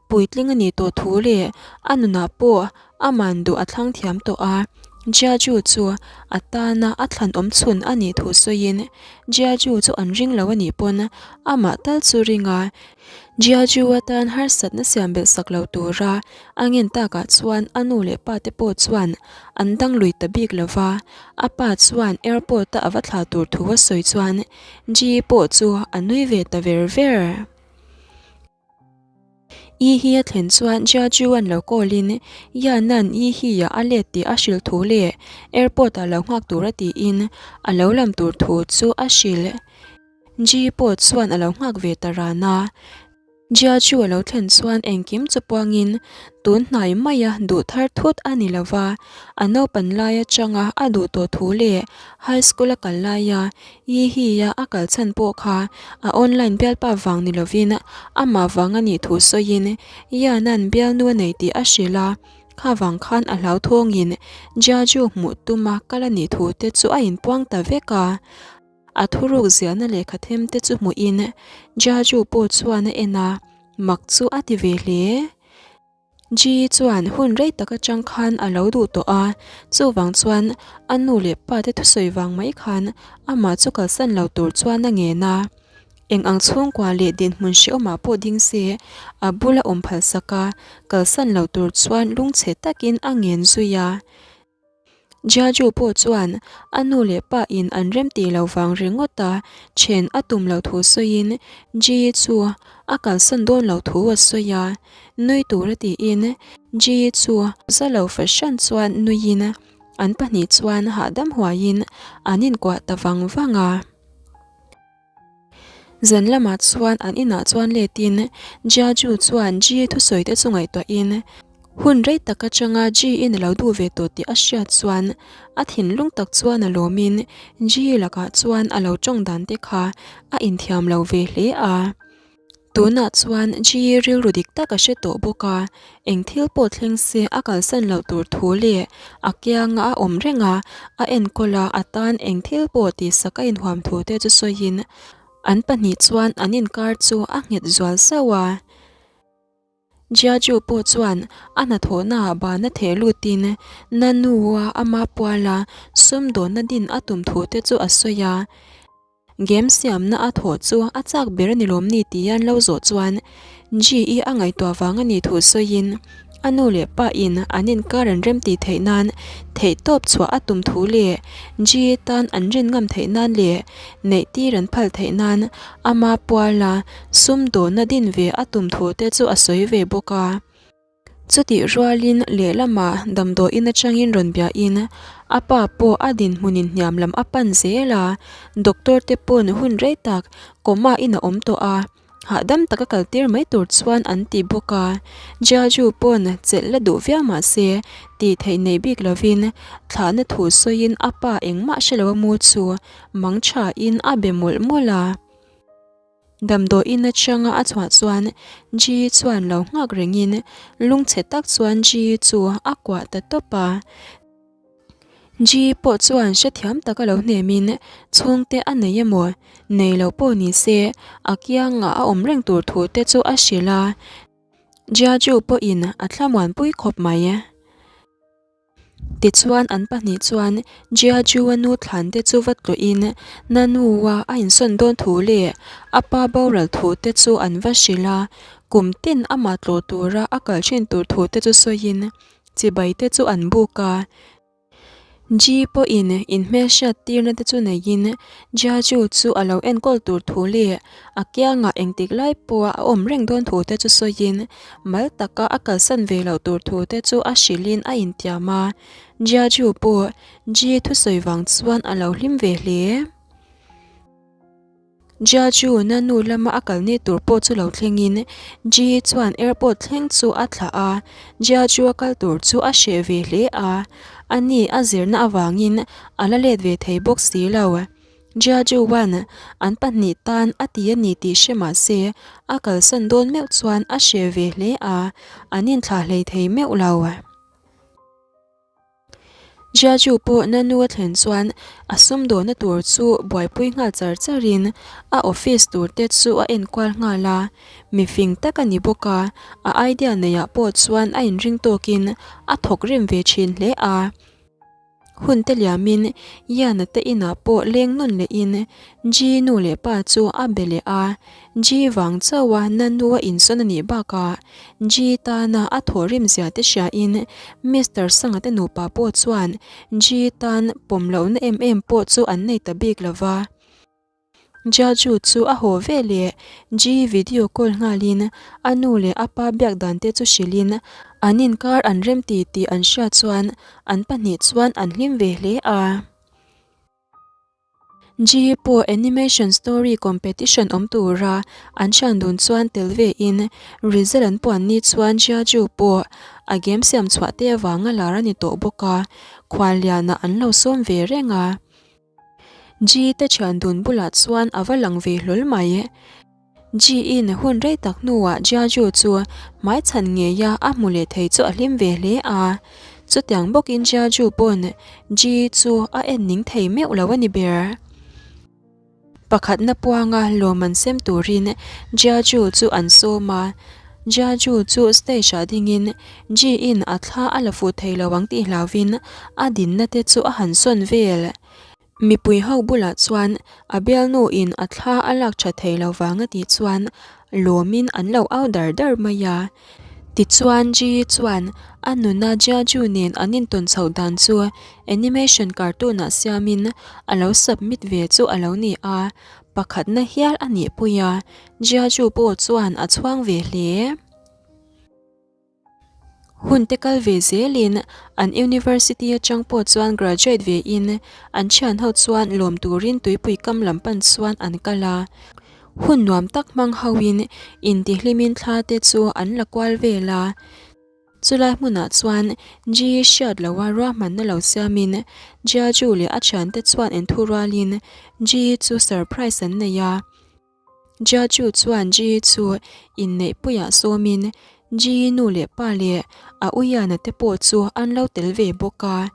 puitling a nih tawh thu leh a nunah pawh aman duh a thlang thiam tawh a, Jiaju chu a tana a thlan awm chhun a nih thu sawiin Jiaju chu an ring lo a nih pawn amah tal chu ring a, Jiaju atan harsatna siam belh sak lo tura a ngen takah chuan a nu leh pa te pawh chuan an dang lui ta bik lo va, a pa chuan airport a a va thlah tur thu a sawi chuan Ji pawh chu a nui ve ta ver ver. I hi a thlen chuan Jia Ju an lo call in Yan-a'n I hi ah a let tih a hrilh thu leh airport ah lo nghak tur a tiin a lo lam tur thu chu a hrilh. Ji pawh chuan a lo nghak ve ta ran a. Jia chu a lo thlen chuan engkim chu puangin tun hnai maia duh thar thut a ni lo va, a naupan lai atanga a duh tawh thu leh high school a kal laia Yi Hee-a a kal chhan pawh kha a online bialpa vang ni lovin amah vang a nih thu sawiin Yan-a'n bialnu a nei tih a hrilh a, kha vang khan a hlauthawngin Jia Ju hmuh tuma kal a nih thu te chu a inpuang ta vek a. A thuruk ziahna lehkha them te chu hmuhin Jaju pawh chuan a en a, mak chu a ti ve hle. Ji chuan hun rei tak atang khan a lo duh tawh a, chuvang chuan a nu leh pa te thusawi vang mai khan amah chu kalsan lo tur chuan a ngen a. Eng ang chhungkua leh dinhmun hrehawmah pawh ding se, a bula awm phalsak a, kalsan lo tur chuan lungchhe takin a ngen zui a. Jiaju pawh chuan a nu leh pa in an rem tih lo vang ringawt a, then a tum lo thu sawiin Ji chu a kalsan dawn lo thu a sawi a, nui tura tiin Ji chu za lo fahran chuan nuiin an pahnih chuan hahdam huaiin an inkuah ta vang vang a. Zan lamah chuan an inah chuan letin Jiaju chuan Ji thusawi te chu ngaihtuahin hun rei tak atanga Ji in a lo duh ve tawh tih a hriat chuan a thinlung tak chuan a lawmin Ji lakah chuan a lo tawng dan te kha a inthiam lo ve hle a. Tunah chuan Ji rilru dik tak a hre tawh bawk a, eng thil pawh thleng se a kalsan loh tur thu leh a kianga a awm reng a, a enkawl a, a tan eng thil pawh tihsak a inhuam thu te chu sawiin an pahnih chuan an inkar chu a nghet zual sauh a. Jiaju pawh chuan a hnathawhnaah bana theh lutin Nanu-a ama puala sumdawnna din a tum thu te chu a sawi a. Game siamna a thawh chu a chak ber a ni lawm ni tih an lo zawh chuan Ji-i a ngaihtuah vang a nih thu sawiin a nu leh pa in an inkar an rem tih theih nan theihtawp chhuah a tum thu leh Ji tan an rin ngam theih nan leh neih tir an phal theih nan ama puala sumdawnna din ve a tum thu te chu a sawi ve bawk a. Chutih rualin lehlamah damdawiin atangin rawn biahin a pa pawh a dinhmunin hniam lam a pan zel a, doctor te pawn hun rei tak coma in a awm tawh a, hahdam taka kal tir mai tur chuan an ti bawk a. Jiaju pawn chelh la duh viau mah se tih theih nei bik lovin thlahna thu sawiin a pa engmah hre lo a mu chu mang thain a be mawlh mawlh a. Damdawiin atanga a chhuah chuan Ji chuan lo nghak rengin lungchhe tak chuan Ji chu a kuah ta tawp a. Ji pawh chuan hrethiam taka lo hnemin chhungte a nei emaw nei lo pawh ni se a kiangah a awm reng tur thu te chu a hrilh a. Jiaju pawhin a thlamuanpui khawp mai. Tichuan an pahnih chuan Jiaju-a nu thlan te chu va tlawhin Nanu-a a insawn dawn thu leh a pa boral thu te chu an va hrilh a, kum tin amah tlawh tura a kal thin tur thu te chu sawiin chibai te chu an buk a. Ji pawhin inhmelhriat tirna te chu neiin Jiaju chu a lo enkawl tur thu leh a kiangah engtik lai pawha a awm reng dawn thu te chu sawiin Mal taka a kalsan ve loh tur thu te chu a hrilhin a intiam a, Jiaju pawh Ji thusawi vang chuan a lo hlim ve hle. Jiaju na nu lama a kalni tur pawh chu lo thlengin Ji chuan airport thleng chu a thlah a, Jiaju a kal tur chu a hreh ve hle a, ani a zirna avangin a la let ve thei bawk si lo. Jiajuan an pahnih tan a ti a ni tih hre mah se, a kalsan dawn meuh chuan a hreh ve hle a, an inthlah hlei thei meuh lo. Jiaju pawh Nanu a thlen chuan a sumdawhna tur chu buaipui nghal char charin a office tur te chu a enkual nghal a, mi fing tak a ni bawk a, a idea neihah pawh chuan a inring tawkin a thawk rim ve thin hle a. Hun te liamin Yana te inah pawh leng nawn lehin Ji nu leh pa chu a be leh a, Ji vang chauha na nu a insawn a nih bakah Ji tana a thawhrim zia te hriain Mister Sanga te nupa pawh chuan Ji tan pawm lohna em em pawh chu an nei ta bik lova. Jiaju chu a haw ve leh Ji video call nghalin a nu leh a pa biak dan te chu hrilhin an inkar an rem ti tih an hriat chuan an pahnih chuan an hlim ve hle a. Ji pawh animation story competition awm tura an hrian dun chuan tel ve in result an puan ni chuan Jiaju pawh a game siam chhuah te avanga lar a ni tawh bawk a, khuallianah an lo sawm ve reng a. Ji te thian dun bulah chuan a va lang ve hlawl mai. Ji-in hun rei tak hnuah Jiaju chu hmaichhan ngeia a hmu leh thei chu a hlim ve hle a. Chutiang bawkin Jiaju pawn Ji chu a en ning thei meuh lo a ni ber. Pakhatna puanga lawm an sem turin Jiaju chu an sawm a. Jiaju chu stage-ah dingin Ji-in a thla a la fuh thei lo ang tih hlauvin a dinna te chu a han sawn vel. Mipui ho bulah chuan a bialnu in a thla a lak tha thei lo vang a tih chuan lawmin an lo au dar dar mai a. Tichuan Ji chuan a nuna Jiaju nen an intawn chhoh dan chu animation cartoon ah siamin a lo submit ve chu a lo ni a, pakhatna hial a nih pui a, Jiaju pawh chuan a chhuang ve hle. Hun te kal ve zelin an university atang pawh chuan graduate ve in an thian ho chuan lawm turin tuipui kam lam pan chuan an kal a. Hun nuam tak hmang ho in intihlimin thla te chu an la kual vel a. Chulai hmunah chuan Ji hriat loha ruahmanna lo siamin Jiaju leh a thiante chuan inthu rualin Ji chu surprise an nei a. Jiaju chuan Ji chu inneihpuiah sawmin Ji nu leh pa leh a uiana te pawh chu an lo tel ve bawk a.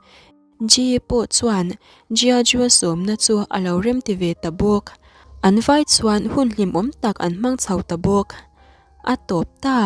Ji pawh chuan Jiaju-a sawmna chu a lo remti ve ta bawk. An vai chuan hun hlimawm tak an hmang chho ta bawk. A tawp ta.